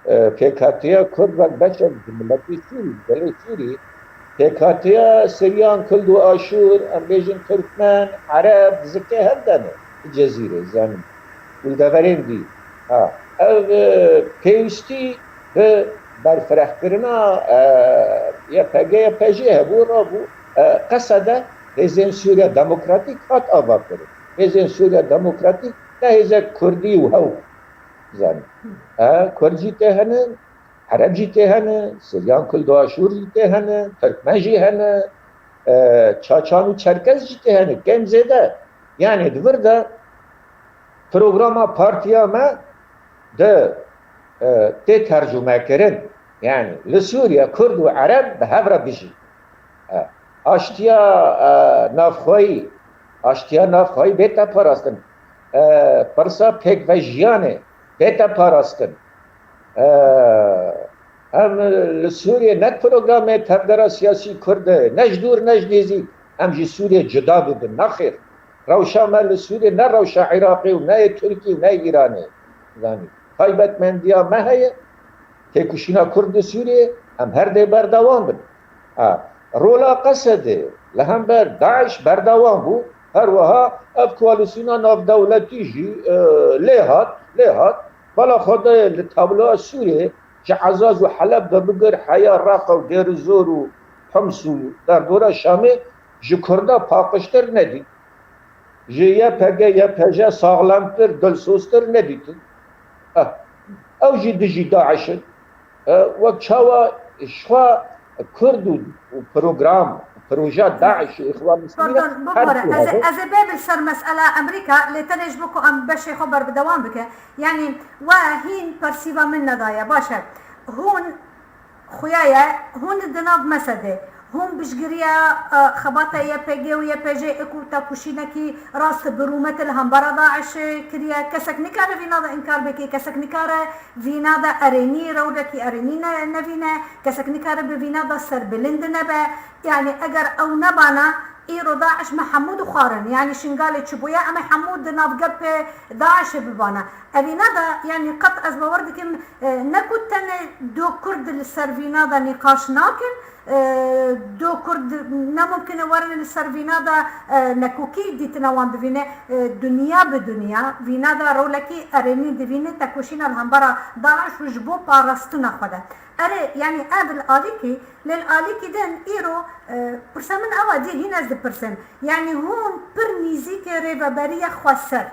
e, pêkhatiya Kurd wek beşek ji miletî Sûrî, gelê Sûrî, pêkhatiya Siryan, Kurd û Aşûr, em bêjin Tirkmen, Ereb, dizike hev de ne, di Cezîrê, zanin. Û li deverên dî. Ha, ev, e, pêwîstî bi berfirehkirina, e, Y P G, Y P J hebû, rabû, e, Qesede hêzên Sûriya Demokratîk hat avakirin. Hêzên Sûriya Demokratîk ne hêzek Kurdî û hew, zanî. E, Kurd jî tê hene, Ereb jî tê hene, Siryan, Kurd û Aşûr jî tê hene, Tirkmen jî hene, e, Çaçan û Çerkez jî tê hene, kêm zêde. Yani di vir de programa partiya me de, e, tê tercûmekirin. Yani li Sûriye Kurd û Ereb bi hev re bijîn. E, aştiya, e, navxweyî, aştiya navxweyî bête parastin. E, pirsa pêkvejiyanê bête parastin. E, em li Sûriye ne programê tevgera siyasî Kurd e, ne ji dûr ne ji nêzîk, em ji Sûriye cuda bibin. Naxêr. Rewşa me li Sûriyê ne rewşa Iraqê û ne yê Tirkiyê û ne yê Îranê. Zanî, taybetmendiya me heye, têkoşîna Kurd li Sûriyê, em her dê berdewam bin. Ha, Rola Qesedê li hember DAIŞ berdewam bû. Her wiha ev koalîsyona navdewletî jî, e, lê hat, lê hat. Bala Xwedê li tabloya Sûriyê ji Ezaz û Heleb ve bigir heya Reqa û Dêrizor û Hims û derdora Şamê ji Kurda paqijtir nedît. Ji Y P G, Y P J saxlemtir, dilsoztir nedîtin. Eh, ew jî dijî DAIŞ in. Eh, wek çawa ji xwe Kurd û, û program, proja DAIŞ û Îxwan Muslimîn Pardon, her bibore, tî ez, hebe. Ez ê bê li ser mesela Amerîka, lê tenê ji bo ku em beşê xwe berbidewam bike. Yanî we hîn persîva min nedaye. Baş e. Hûn Xuya ye, hûn di nav mesedê, hûn piştgiriya, e, xebata Y P G û Y P J ê ku tekoşînekî rast bi rûmet li hembera DAIŞ kiriye. Kesek nikare vîna de înkar bike, kesek nikare vîna de erênî, rewlekî erênî ne-, nevîne, kesek nikare bi vîna de serbilind nebe. Yanî eger ew nebana, Îro DAIŞ me hemû dixwarin. Yanî Şingalê çi bûye, em ê hemû di nav gepê DAIŞê bibana. Evîna de, yanî qet ez bawer dikim, e, ne ku tenê do Kurd li ser vîna de nîqaş nakin, e, do Kurd ne mumkin e werin li ser vîna de, e, nekokî dîtina wan bivîne, e, dinya bi dinya vîna de rolekî erênî divîne tekoşîna li hembera DAIŞ û ji bo parastina xwe de. Erê, yanî ev li alîkî, lê li alîkî din îro, e, pirsa min ew e, dî hîn ez dipirsim. Yanî hûn pir nîzîkê rêveberiya xweser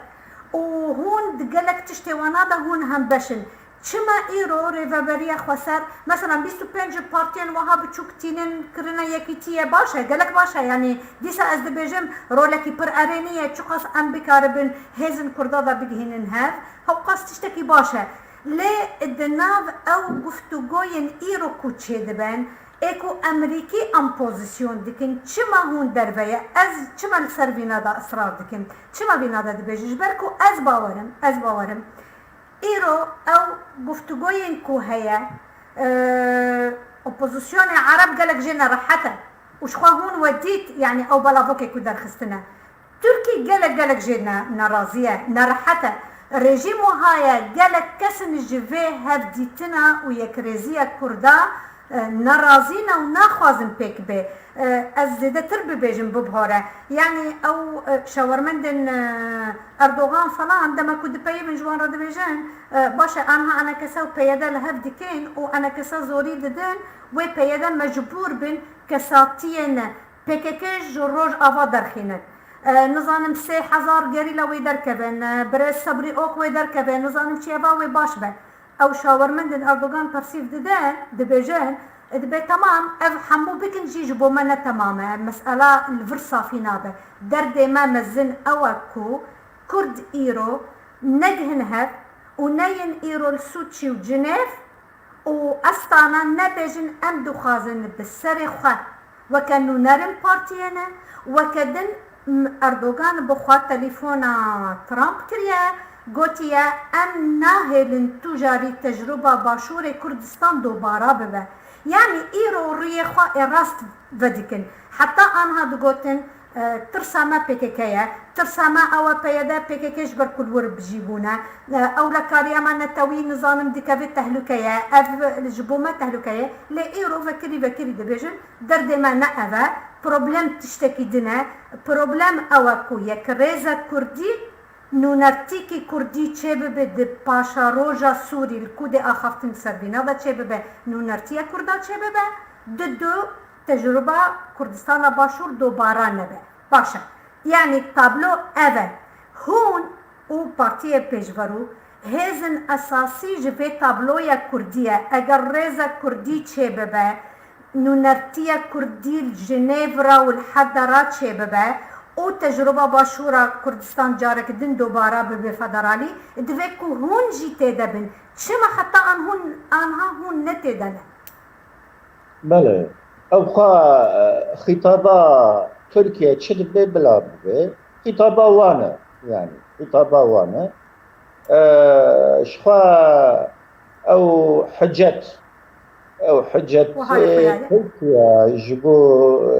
û hûn di gelek tiştê wana de hûn hembeş in. Çima îro rêveberiya xweser, mesela bîst û pênc partiyên wiha biçûk tînin kirine yekîtiyê, baş e, gelek baş e. Yanî dîsa ez dibêjim rolekî pir erênî ye, çiqas em bikaribin hêzin Kurda de bigihînin hev, hewqas tiştekî baş e. Lê di nav ew guftûgoyên îro ku çêdibin, ê ku Amerîkî em pozîsyon dikin, çima hûn derve ye? Ez çima li ser vîna de israr dikim? Çima vîna de dibêjin? Ji ber ku ez bawerim, ez bawerim. Îro ew guftûgoyên ku heye, e, opozîsyonê Ereb gelek jê nerehet e. Û ji xwe hûn we dît, yanî ew belavokê ku derxistine. Tirkî gelek gelek jê ne-, nerazî ye, nerehet e. Rejîm wiha ye, gelek kes in ji vê hevdîtina û yekrêziya Kurda, e, nerazî ne û naxwazin pêk bê. E, ez zêdetir bibêjim, bibhore. Yanî ew, e, şawermendên, e, Erdogan falan, dema ku dipeyivin ji wan re dibêjin, e, baş e, anha enekesa û P Y D li hev dikin û enekesa zorî didin, wê P Y D mecbûr bin kesatiyên P K K ji Rojava derxînin. E, nizanim sê hezar gerîla wê derkevin, e, birêz Sebrî Ok wê derkeve, nizanim çi eva wê baş be. Ew şawermendên Erdogan persîv dide, dibêjin, e, dibê temam, ev hemû bikin jî ji bo me ne temam e. Mesela li vir safî nabe. Derdê me mezin ew e ku Kurd îro negihin hev û neyên îro li Sûçî û Cinêv, û Astana nebêjin em dixwazin bi serê xwe weke nûnerin partiyê ne, weke din, m, Erdogan bi xwe telefona Trump kiriye, gotiye, em nahêlin tu jarî tecrûba Başûrê Kurdistan dobara bibe. Yanî îro rûyê xwe ê rast vedikin. Heta anha digotin, E, tirsa me P K K ye. Tirsa me ew e P Y D P K K ji ber ku li wir bijî bûne. E, ewlekariya me netewî nizanim dikeve tehlûke ye. Ev ji bo me tehlûke ye. Lê îro vekirî vekirî dibêjin, derdê me ne ev e. Problem tiştekî din e. Problem ew e ku yekrêza Kurdî, nûnertîkî Kurdî çêbibe di paşeroja Sûrî li ku dê axaftin ser vîna de çêbibe, nûnertiya Kurda çêbibe. Didu, tecrûba Kurdistana Başûr dobara nebe. Baş e. Yanî tablo ev e. Hûn û partiyê pêşverû hêzin esasî ji vê tabloya Kurdî ye. Eger rêza Kurdî çêbibe, nûnertiya Kurdî li Jinêvra û li Hedera çêbibe û tecrûba Başûra Kurdistan careke din dobara bibe federalî, divê ku hûn jî têde bin. Çima heta an hûn, anha hûn ne têde ne? Belê. Ew xwe, e, xîtaba Tirkiye çi dibe bila bibe. Xîtaba wan e. Yanî xîtaba wan e. E, ji xwe ew hicet, ew hicet, Wiha li e, Tirkiye ji bo, e,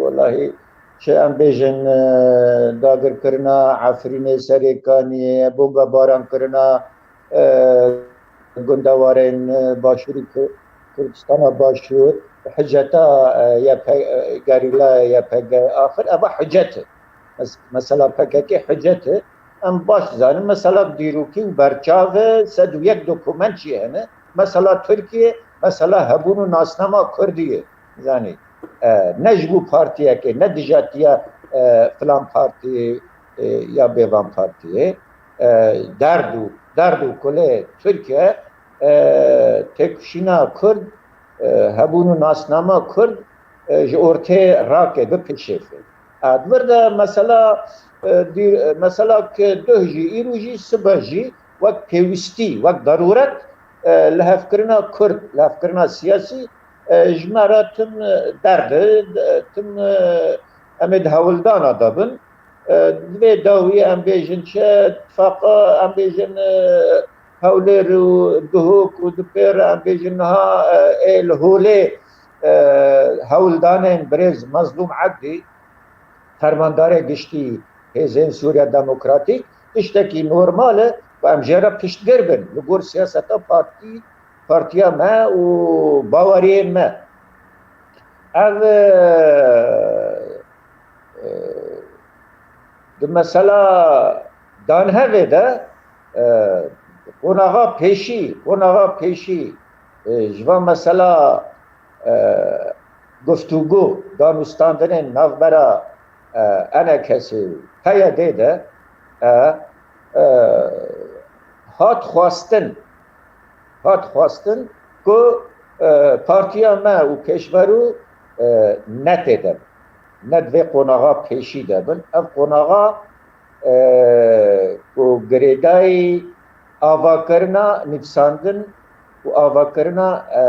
welahî çi em bêjin, e, dagirkirina Efrînê, Serêkaniyê, bombebaran kirina, e, gundewarên, e, Başûrî Ku-, Kurdistana Başûr, hiceta, e, Y P, e, gerîlaya Y P G, axir eva hicet e. Mes-, mesela P K K hicet e. Em baş dizanin, mesela dîrokî û berçav e, sed û yek dokument jî hene. Mesela Tirkiye, mesela hebûn û nasnama Kurdî ye. Zanî, e, ne ji bo partiyekê, ne dijatiya, e, filan partiyê, e, ya bêvan partiyê. E, derd û, derd û kulê Tirkiye, e, têkoşîna Kurd, e, hebûn û nasnama Kurd, e, ji ortê rake, bipişêfe. E, di vir de mesela, e, dî-, e, mesela ki duh jî, îro jî, sibe jî wek pêwîstî, wek derûret, e, lihevkirina Kurd, lihevkirina siyasî, e, ji me re tim, e, derd e, tim, e, em ê di hewldana de bin. E, di vê dawiyê em bêjin çi, tifaqa em bêjin, e, Hewlêr û Duhok û Dipêr, em bêjin niha, e, ê li Holê, e, hewldanên birêz Mezlûm Ebdî, fermandarê giştî Hêzên Sûriya Demokratîk, tiştekî normal e ku em jê re piştgir bin li gor siyaseta partî, partiya me û baweriyên me. Ev, e, e, di mesela danhevê de, e, qonaxa pêşî, qonaxa pêşî, e, ji van mesela, e, guftûgo, danûstandinên navbera, e, E N K S û P Y D de, e, e, hat xwestin, hat xwestin ku, e, partiya me û pêşverû, e, ne tê de bin, ne di vê qonaxa pêşî de bin. Ev qonaxa, e, ku girêdayî avakirina nivîsandin û avakirina, e,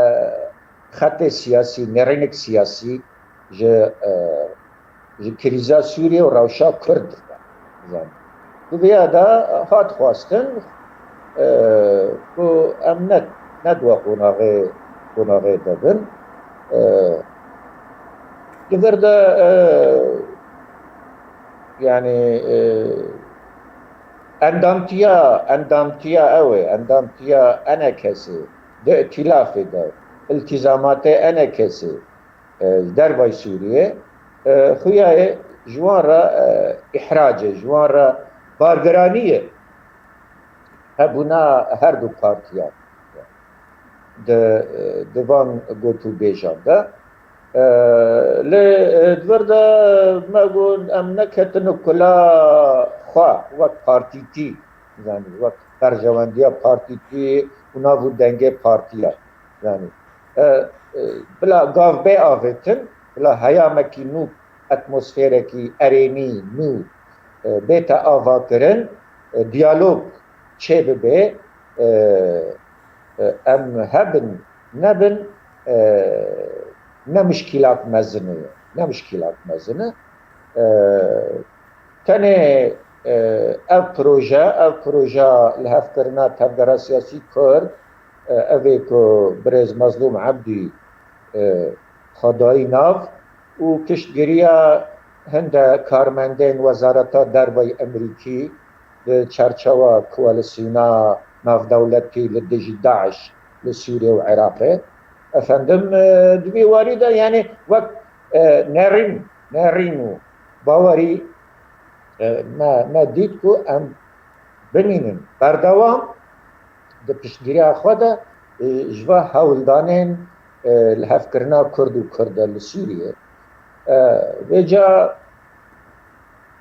xetê siyasî, nêrînik siyasî ji, e, ji krîza Sûriyê û rewşa Kurd dide. Zanî. Di vêya de hat xwestin, e, ku em ne, ne di we qonaxê, qonaxê de bin. E, di vir de, e, yanî, e, endamtiya, endamtiya ew ê, endamtiya E N K S ê di îtîlafê de, îltîzamatê E N K S ê, e, ji dervayî Sûriyê, e, xuya ye ji wan re, e, îhrac e, ji wan re bargiranî ye hebûna her du partiyan di, e, di van gotûbêjan de. E, lê, e, di vir de me got, em neketin kula xwe wek partîtî, zanî, wek berjewendiya partîtî û nav û dengê partiya, zanî. E, e, bila gav bê avêtin, bila heyamekî nû, atmosferekî erênî nû, e, bête avakirin, e, diyalog çêbibe, e, e, em hebin, nebin, e, ne mişkîlat mezin e, ne mişkîlat mezin e. E, tenê, e, ev proje, ev proje lihevkirina tevgera siyasî Kurd, e, ev ê ku birêz Mezlûm Ebdî, e, xwe dayî nav û piştgiriya hinde karmendên Wezareta Derve yê Amerîkî di çarçewa koalîsyona navdewletî li dijî DAIŞ li Sûriye û Iraqê. Efendim, e, di vî warî de, yanî wek, e, nerîn, nerîn û bawerî, e, me, me dît ku em bimînin berdewam di piştgiriya xwe de, e, ji va hewldanên, e, lihevkirina Kurd û Kurd e li Sûriyê. E, vêca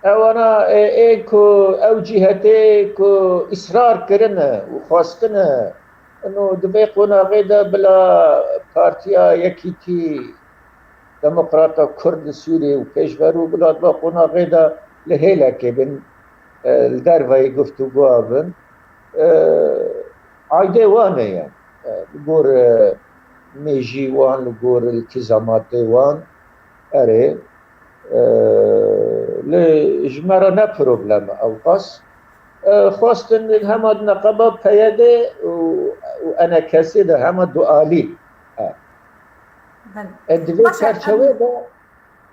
ewana, e, ê ku ew cîhetê ku îsrar kirine û xwestine, ino di vê qonaxê de bila Partiya Yekîtî Demokrata Kurd li Sûriyê û pêşverû bila di va qonaxê de li hêlekê bin, e, li derveyî guftûgoya bin, e, aydê wan e, ye. E, li gor, e, mêjî wan, li gor îltîzamatê wan, erê, e, lê ji me re ne problem e ewqas. E, xwestin hema di neqeba P Y D û, û E N K S de hema dualî. E, Belê. E, di vê Baş e, çerçevê em de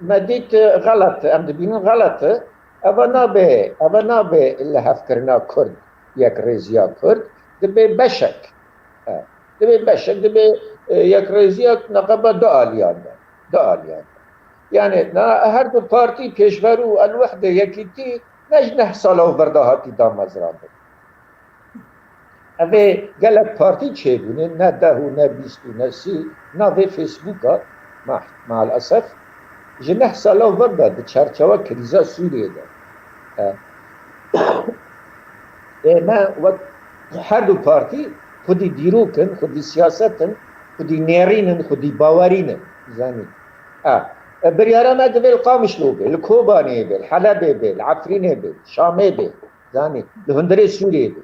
me dît, e, xelet e, em dibînin xelet e. Eva nabe, eva nabe lihevkirina Kurd, yekrêziya Kurd. Dibe beşek. E, dibe beşek, dibe, e, yekrêziya neqeba du aliyan de. Du aliyan de. Yani, na, her du partî Pêşver û El-Wehde, Yekîtî, ne ji neh sala û vir de hatî damezrandin. Ev ê gelek partî çêbûne, ne deh û ne bîst û ne sî, navê Facebooka, ma-, maalesef, ji neh sala vir de di çerçewe krîza Sûriyê de. E, ê me wek her du partî xwedî dîrok in, xwedî siyaset in, xwedî nêrîn in, xwedî bawerîn in, zanî. E, e, biryara me divê li Qamişlo bê, li Kobaniyê bê, li Helebê bê, li Efrînê bê, li Şamê bê, zanî, li hundirê Sûriyê bê.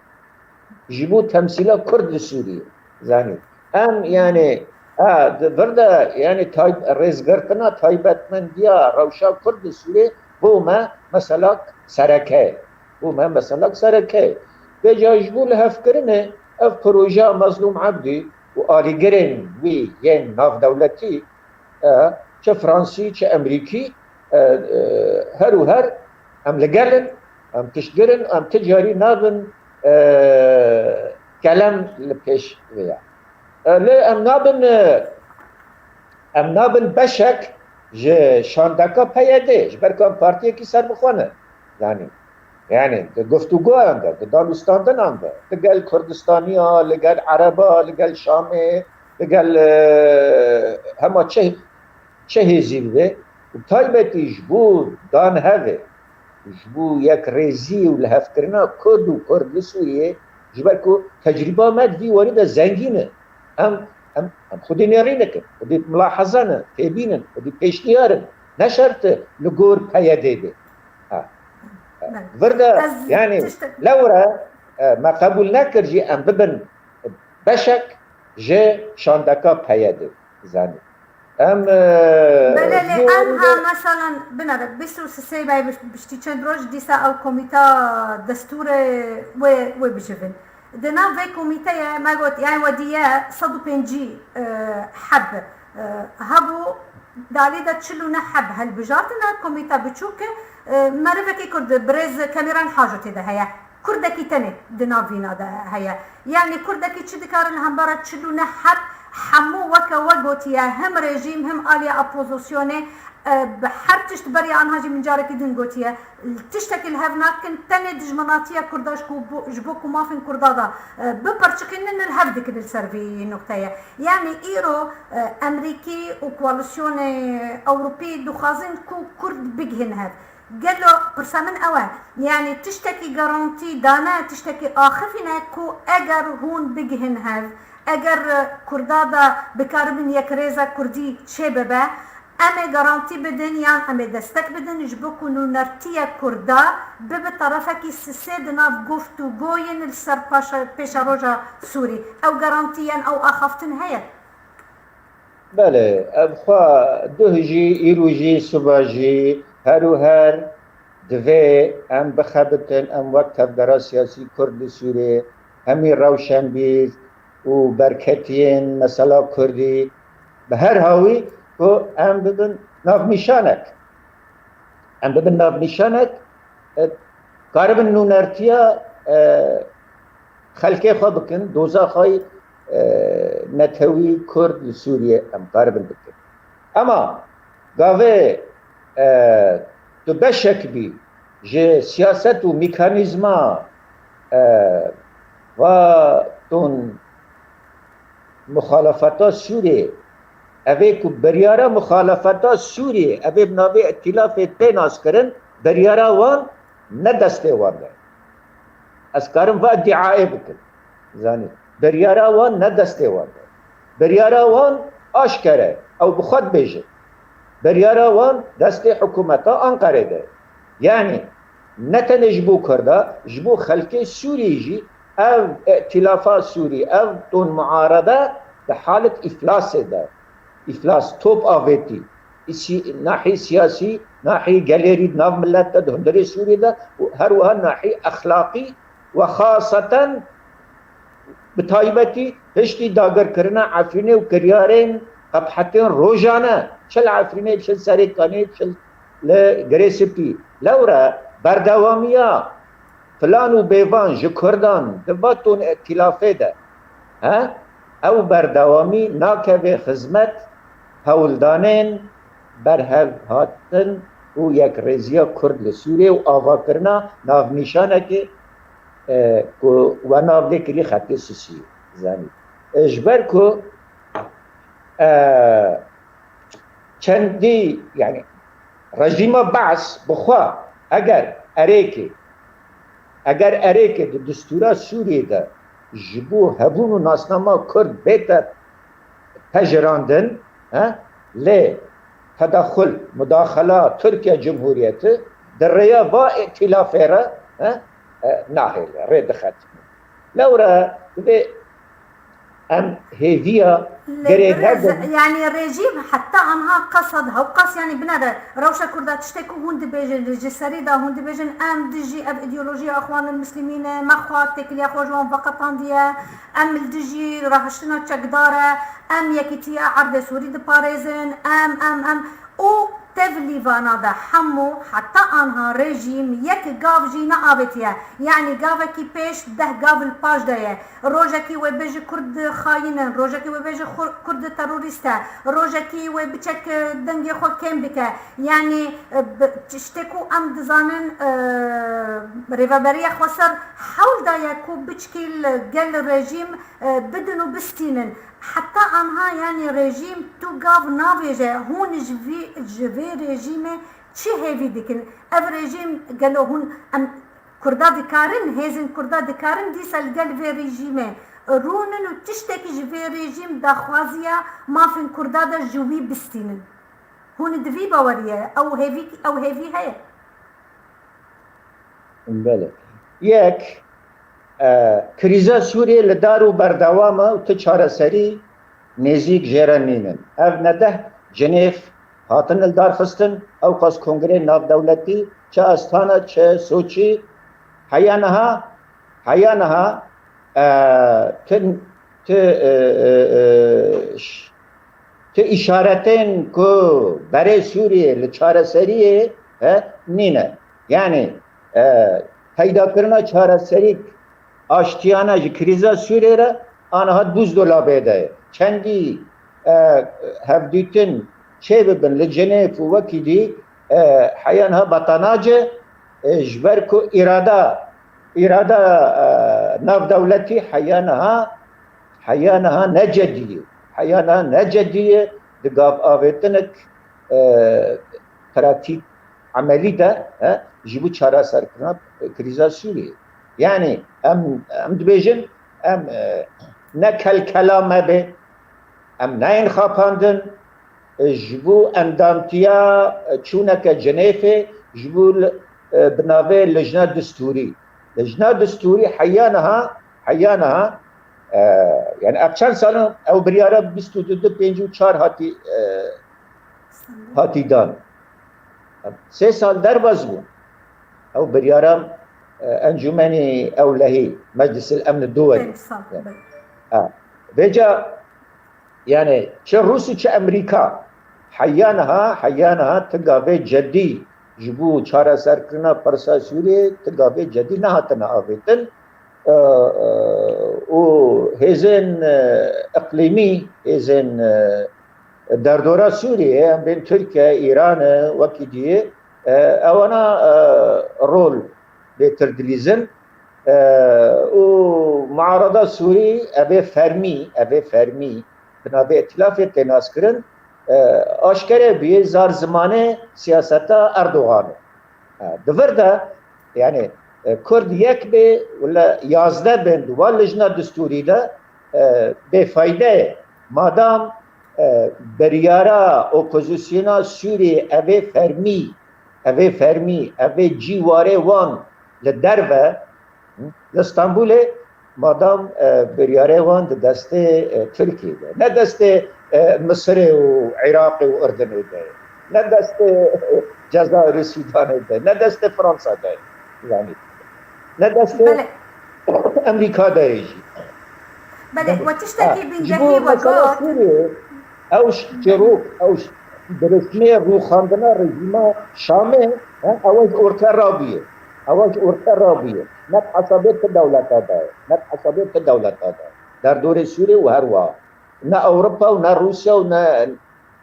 Ji bo temsîla Kurd li Sûriyê, zanî. Em, yani, ha, di vir de, yani, tay-, rêzgirtina taybetmendiya rewşa Kurd li Sûriyê bo me meselak sereke ye. Bo me meselak sereke ye. Vêca ji bo lihevkirinê ev projeya Mezlûm Ebdî û alîgirên wî yên navdewletî, e, çi Fransî, çi Emerîkî, e, e, her û her em li gel in, em piştgir in, em ti carî nabin, e, kelem li pêş vê ya. E, lê em nabin, e, em nabin beşek ji şandeka P Y D, ji ber ku em partiyekî serbixwe ne. Yanî, yanî di guftûgoyan de, di danûstandinan de, li gel Kurdistaniya, li gel Ereba, li gel Şamê, li gel, e, hema çi, çi hêzî bibe, û taybetî ji bo dan hevê, ji bo yekrêzî û lihevkirina Kurd û Kurd li Sûriyê, ji ber ku tecrîba me di vî warî de zengîn e. Em, em, em xwedî nêrîn dikin, xwedî milaheze ne, têbînin, xwedî pêşniyar in. Ne şert e li gor P Y D be. Ha. Belê. Vir de, Ez yani, tiştek- lewre, e, me qebûl nekir jî em bibin beşek ji şandeka P Y D. Zanî. Em, e, Belê, lê ji em ha, meselan, binere, bîst û sê bey biş-, biştî çend roj, dîsa ew komîta destûrê wê, wê bijivin. Di nav vê komîteyê me got, yani, wediye sed û pêncî, e, heb, e, hebû, di alî de çil û neh heb hilbijartine, komîta biçûk e, e, merivekî Kurd, birêz Kemîran Haco tê de heye. Kurdekî tenê di nav vîna de heye. Yani, Kurdekî çi dikare li hembara çil û neh heb hemû weke we gotiye, hem rejîm, hem aliya opozisyonê, e, bi her tişt beriya anha jî min carekî din gotiye. Tiştekî li hev nakin, tenê dijminatiya Kurda ji ku bo, ji bo ku mafên Kurda da, e, bipirçiqînin li hev dikin li ser vî nuqteyê. Yani, îro, e, Emerîkî û koalîsyonê Ewropî dixwazin ku Kurd bigihîn hev. Gelo pirsa min ew e, yani tiştekî garantî dane, tiştekî axifîne ku eger hûn bigihîn hev, eger, e, Kurda de bikaribin yekrêza Kurdî çêbibe, em ê garantî bidin yan em ê destek bidin ji bo ku nûnertiye Kurda bibe terefekî sisê di nav guftûgoyên li ser paşa-, pêşeroja Sûrî. Ew garantî yan ew axaftin heye? Belê, ev xwe duh jî, îro jî, siba jî, her û her divê em bixebitin, em wek tevgera siyasî Kurd li Sûriyê, hemî rewşenbîr û berketiyên mesela Kurdî, bi her hawî ku em bibin navnîşanek. Em bibin navnîşanek, e, karibin nûnertiya, e, xelkê xwe bikin, doza xwe, e, netewî Kurd li Sûriyê em karibin bikin. Ema gavê, e, tu beşek bî ji siyaset û mekanîzma, e, va ton muxalefeta Sûriyê, ev ê ku biryara muxalefeta Sûriyê, ev ê bi navê îtîlafê tê naskirin, biryara wan ne destê wan de. Ez karim va îdîayê bikim. Zanî, biryara wan ne destê wan de. Biryara wan aşkere, ew bi xwe dibêjin. Biryara wan destê hikûmeta Anqerê de. Yanî, ne tenê ji bo Kurda, ji bo xelkê Sûrî jî ev îtîlafa Sûrî, ev ton muarebe di halet îflasê de. Îflas top avêtî. Îsî-, nahî siyasî, nahî gelêrî di nav milet de, di hundirê Sûrî de û her wiha nahî exlaqî we xaseten bi taybetî piştî dagirkirina Efrînê û kiryarên qebhetên rojane, çi li Efrînê, çi li Serêkaniyê, çi li Girê Spî. Lewre berdewamiya plan û bêvan ji Kurdan di va ton îtîlafê de, he? ew berdewamî nakeve xizmet hewldanên berhevhatin û yekrêziya Kurd li Sûriyê û avakirina navnîşanekê, e, ku we nav lê kirî xetê sisiyê, zanî. E, ji ber ku, e, çendî, yani, rejîma Be's bi xwe eger erêkê, eger erêkê di distûra Sûriyê de ji bo hebûn û nasnama Kurd bête pejirandin, he, lê tedaxul, mudaxela Tirkiye Cumhuriyeti di rêya va îtîlafê re, he, e, nahêle, rê dixetine. Lewre divê em hêviya Lê gerê bi rêz-, nedin. Yanî rejîm heta anha qesad hewqas, yanî binere rewşa Kurda tiştê ku hûn dibêjin, ji serî de hûn dibêjin, em dijî ev îdeolojiya Îxwanul Muslimîn e, me xwe têkiliya xwe ji wan veqetandiye, em li dijî rahiştina çekdar e, em yekîtiya erdê Sûrî diparêzin, em, em, em. Û tevlî vana de hemû heta anha rejîm yek gav jî neavêtiye. Yanî gavekî pêş deh gav li paş de ye. Rojekî wê bêje Kurd xayîn in, rojekî wê bêje xu-, Kurd terorîst e, rojekî wê biçek dengê xwe kêm bike. Yanî, e, bi, tiştê ku em dizanin, e, Rêveberiya Xweser hewl daye ku biçkî li gel rejîm, e, bidin û bistînin. Heta anha, yanî rejîm tu gav navêje, hûn ji vî, ji vê rejîmê çi hêvî dikin? Ev rejîm gelo hûn, em, Kurda dikarin, hêzên Kurda dikarin dîsa li gel vê rejîmê rûnin û tiştekî ji vê rejîm daxwaziya mafên Kurda de ji wî bistînin? Hûn di vî baweriyê, ew hêvî, ew hêvî heye? Belê. Yek, e, krîza Sûriyê li dar û berdewam e û ti çareserî nêzîk jê re nînin. Ev ne deh Cenêv hatin li dar xistin, ewqas kongreyên navdewletî, çi Astana, çi Soçî, heya niha, heya niha, e, ti, ti, e, e, e, ş-, ti îşaretên ku berê Sûriyê li çareseriyê, he, nîne. Yanî, e, peydakirina çareserîk aştiyane ji krîza Sûriyê re aniha di buzdolabê de ye. Çendî, e, hevdîtin çêbibin li Cenêv û wekî dî, e, heya niha beta nace, e, ji ber ku îrada, îrada, e, navdewletî heya niha, heya niha ne cedî ye. Heya niha ne cedî ye, di gav avêtinek, e, pratîk, emelî de, he, ji bo çareserkirina krîza Sûriyê. Yanî em, em dibêjin, em, e, ne kelkela me be, em nayên xapandin, e, ji bo endamtiya, e, çûneke Cenêfê, ji bo li, e, bi navê Lijna Distûrî. Lijna Distûrî heya niha, heya niha, e, yani ev çend sal in ew biryara bîst û du, pêncî û çar hatî, e, hatî dan. Sê sal derbas bû. Ew biryara, e, Encûmenî Ewlehî, Meclisil Emni Duwelî. Pênc sal, Yani, belê. Ha. Vêca, yani, çi Rûs û çi Emerîka, heya niha, heya niha ti gavê cedî ji bo çareserkirina pirsa Sûriyê, ti gavê cedî nehatine avêtin. E, e, û hêzên, e, iqlîmî, hêzên, e, derdora Sûriyê, em bên Tirkiye, Îran e, wekî dî, e, ewana, e, rol bêtir dilîzin. E, û muarada Sûrî, ev ê fermî, ev ê fermî, bi navê îtîlafê tê naskirin, e, aşkere bûye zar zimanê siyaseta Erdoganê. E, di vir de, yani, e, Kurd yek bê, wila yazdeh bên di wan lijna distûrî de, e, bêfayde ye. Madam, e, biryara opozisyona Sûriyê ev ê fermî, ev ê fermî, ev ê cî warê wan li derve, li Stenbolê, madam, e, biryarê wan di destê, e, Tirkiyê de, ne destê, e, Misirê û Iraqê û Urdunê de, ne destê, e, Cezayir û Sûdanê de, ne destê Fransa de, yani, ne destê Belê. Emerîka de ye jî. Belê, Belê. we tiştekî Ha, ji bingehî bo we mesela got. Sûriyê, ew ş-, çîrok, ew ş-, bi resmê rûxandina rejîma Şamê, he, ew ji orte rabûye. Ew ji orte rabûye. Ne bi hesabê ti dewleta de ye. Ne bi hesabê ti dewleta de ye. derdorê Sûriyê û her wiha. Ne Ewropa û ne Rûsya û ne,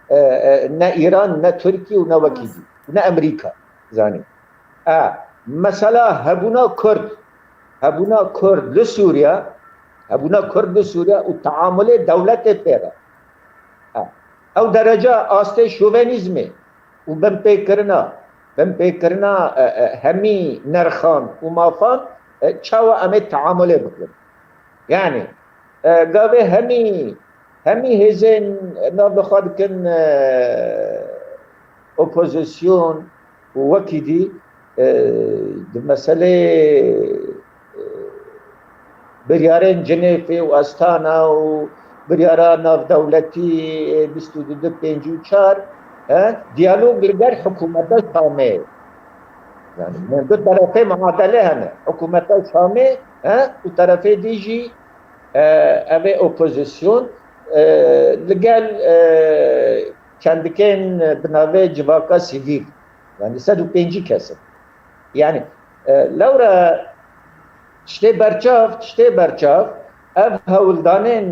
e, e, ne Îran, ne Tirkiye û ne wekî dî. Û ne Amerîka. Zanî. E, mesela hebûna Kurd, hebûna Kurd li Sûriye, hebûna Kurd li Sûriye û teamulê dewletê pê re. E, ew derece astê şovenîzmê û binpêkirina, binpêkirina, e, e, hemî nirxan û mafan, e, çawa em ê teamulê bikin? Yanî, e, gavê hemî, hemî hêzên navê xwe dikin, e, opozîsyon û wekî dî, e, di meselê, e, biryarên Cinêfê û Astana û biryara navdewletî, e, bîst û du pêncî û çar, e, diyalog li gel hikûmeta Şamê. Yani, du terefê muadele hene. Hikûmeta Şamê, e, û terefê dî jî, e, ev ê opozîsyon, e, li gel, e, çendikên bi navê civaka sivîl, yani sed û pêncî kes in. Yani, e, lewra tiştê berçav, tiştê berçav, ev hewldanên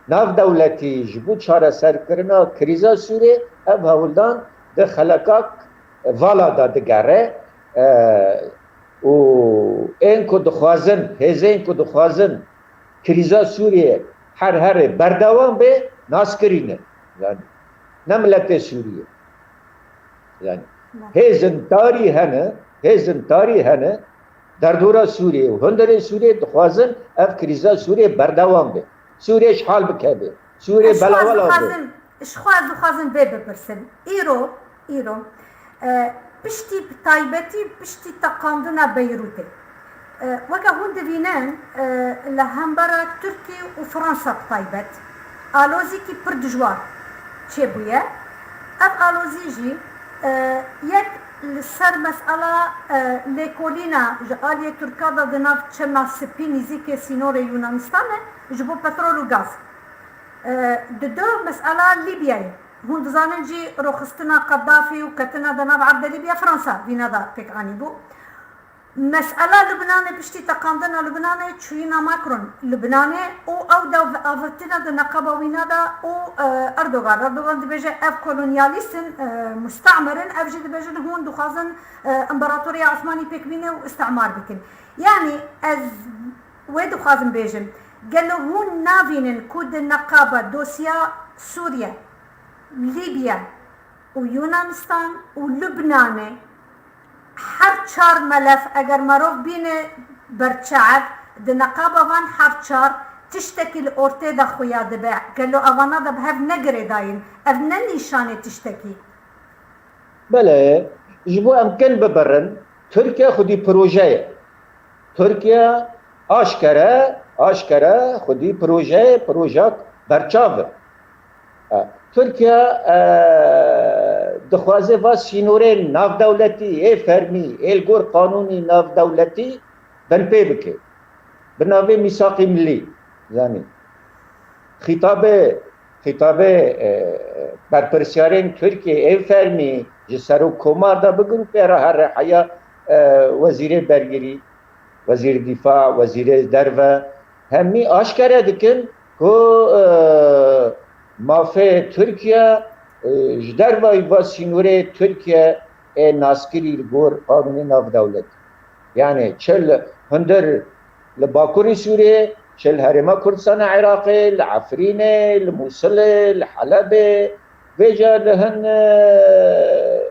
navdewletî ji bo çareserkirina krîza Sûriyê, ev hewldan di xeleka vala de digere, e, û ên ku dixwazin, hêzên ku dixwazin krîza Sûriyê her herê berdewam be, naskirî ne. Yani, ne miletê Sûriyê. Yani, hêzên tarî hene, hêzên tarî hene, derdora Sûriyê û hundirê Sûriyê dixwazin ev krîza Sûriyê berdewam be. Sûriyê ji hal bikeve. Sûriyê belawela be. Ji xwe ez dixwazim vê bipirsim. Îro, îro, e, piştî, bi taybetî piştî teqandina Beyrûtê, e, weke hûn divînin, e, li hembera Tirkî û Fransa bi taybet, alozîkî pir dijwar çêbûye. Ev alozî jî, e, yek li ser mesela, e, lêkolîna ji aliyê Tirka de di nav Çema Spî nîzîkê sînorê Yunanistanê ji bo petrol û gaz. E, di do mesela Lîbyayê. Hûn dizanin jî roxistina Qedafî û ketina di nav erdê Lîbya Fransa vîna de pêk anîbû. Mesela Lubnanê, piştî teqandina Lubnanê, çûyîna Macron Lubnanê û ew de avêtine di neqaba wîna de û, e, Erdogan, Erdogan dibêje ev kolonyalîst in, e, musta'mir in, ev jî dibêjin hûn dixwazin, e, împaratoriya Osmanî pêk bîne û îstimar bikin. Yanî ez wê dixwazim bêjim, gelo hûn navînin ku di neqaba dosya Sûriye, Lîbya û Yunanistan û Lubnanê her çar melef eger merov bîne berçav, di neqaba van her çar tiştekî li ortê de xuya dibe. Gelo evana de bi hev ne girêdayîn? Ev ne nîşanê tiştekî? Belê, ji bo em kin bibirin, Tirkiye xwedî proje ye. Tirkiye aşkere, aşkere xwedî proje ye, projek berçav e. E, Tirkiye, e, dixwaze va sînorên navdewletî, ê fermî, ê li gor qanûnî navdewletî binpê bike. Bi navê mîsaqî millî, yanî xîtabê, xîtabê, e, berpirsyarên Tirkiyê ê fermî ji serokkomar de bigir û pê re here heya, e, wezîrê bergirî, wezîrê dîfa, wezîrê derve, hemî aşkere dikin ku, e, mafê Tirkiye, e, ji dervayî va sînorê Tirkiye ê naskirî li gor qanûnê navdewletî. Yani çi li hundir li Bakurê Sûriyê, çi li Herêma Kurdistana Iraqê, li Efrînê, li Mûsilê, li Helebê, vêca li hin, e,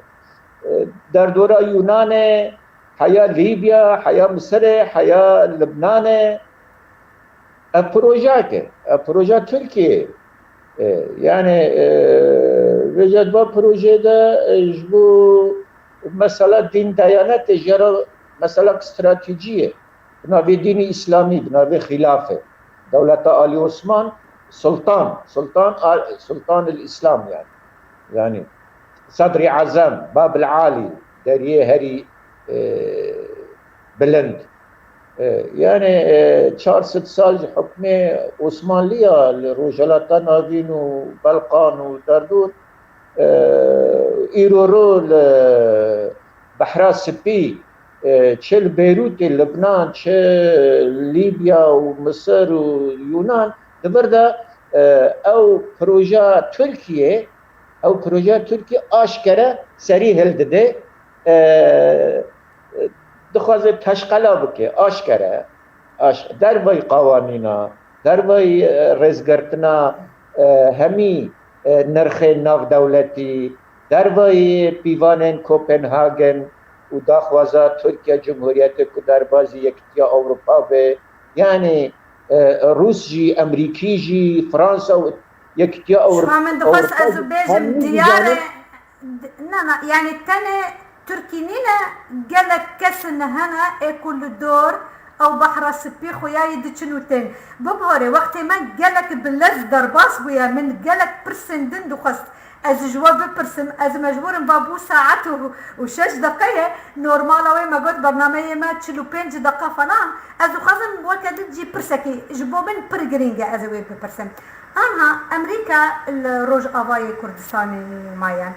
e, derdora Yûnanê, heya Lîbya, heya Misirê, heya Libnanê. Ev projeyek e. Ev proje Tirkiyeyê. E, yani, e, vêca di va projeyê de, e, ji bo mesela dîn deyanetê jê re mesela stratejî ye. Bi navê dînî îslamî, bi navê xîlafê. Dewleta Alî Osman, Sultan, Sultan, Sultan el Îslam yani. Yani, Sedrî Ezem, Babil Alî, deriyê herî, e, bilind. E, yani, e, çar sed sal ji hukmê Osmanliya li Rojhilata Navîn û Belqan û derdor, e, îro ro li Behra Spî, e, çi li Beyrûtê, Libnan, çi Lîbya û Misir û Yûnan, Di vir de, e, ew projeya Tirkiyê, ew projeya Tirkiyê aşkere serî hildide, e, dixwaze teşqela bike, aşkere, aş-, dervayî qawanîna, dervayî, e, rêzgirtina, e, hemî, e, nirxên navdewletî, dervayî pîvanên Kopenhagen û daxwaza Tirkiye Cumhuriyetê ku derbazî Yekîtiya Ewropa be, yanî, e, Rûs jî, Emerîkî jî, Fransa û Yekîtiya Ewro-, Şima min dixwest Ewropa ez jî, bêjim hemî diyar e, diyare. D-, na, na, yanî tenê Tirkî nîne, gelek kesin hene ê ku li dor ew behra spî xuyayî diçin û tên. Bibore, wextê me gelek bi lez derbas bûye, min gelek pirsên din dixwest ez ji we bipirsim, ez mecbûr im, va bû saet û, û şeş deqe ye, normal e wê me got bernameyê me çil û pênc deqa falan, ez dixwazim weke din jî pirsekî ji bo min pir girîng e ez ê wê bipirsim. Anha Amerîka li Rojavayê Kurdistanê maye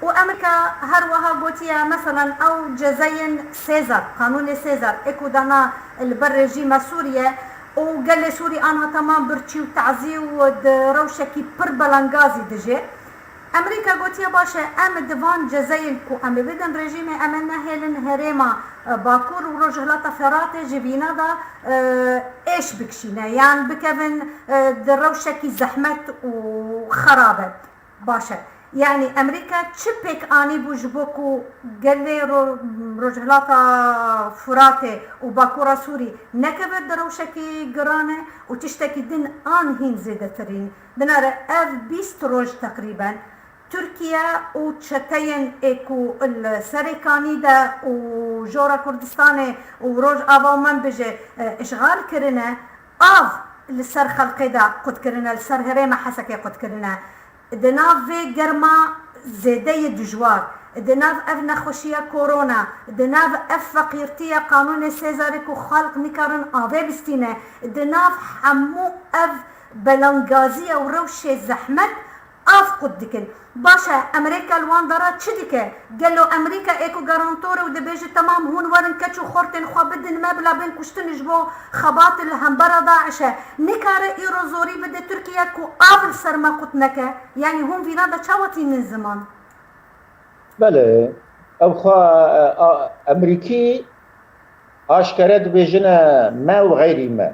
û Amerîka her wiha gotiye, meselan, ew cezeyên Sêzar, qanûnê Sêzar, ê ku dana li ber rejîma Sûriye û gelê Sûrî anha temam birçî û tazî û di rewşekî pir belengazî dijê. Amerîka gotiye, baş e, em di van cezeyên ku em ê bidin rejîmê, em ê nehêlin herêma, e, Bakur û Rojhilata Feratê ji vîna de, e, êş bikişîne yan bikevin, e, di rewşekî zehmet û xerab e. Baş e. Yanî Amerîka çi pêk anîbû ji bo ku gelê Ro-, Rojhilata Furatê û Bakura Sûrî nekeve di rewşekî giran e û tiştekî din an hîn zêdetirîn? Binare ev bîst roj teqrîben Tirkiye û çeteyên ê ku li Serêkanî de û Jora Kurdistanê û Rojava û Menbicê, e, îşxal kirine, av li ser xelkê de qut kirine, li ser herêma Hesekê qut kirine. Di nav vê germa zêdeyê dijwar, di nav ev nexweşiya korona, di nav ev feqîrtiya qanûnê Sêzarê ku xelk nikarin avê bistîne, di nav hemû ev belangaziya û rewşê zehmet, av qut dikin. Baş e, Amerîka li wan dara çi dike? Gelo Amerîka ê ku garantor e û dibêje, temam, hûn werin keç û xortên xwe bidin me bila bên kuştin ji bo xebat li hembera DAIŞ e, nikare îro zorî bide Tirkiye ku av li ser me qut neke? Yanî hûn vîna de çawa tînin ziman? Belê, ew xwe, e, a, Amerîkî aşkere dibêjine me û xeyrî me.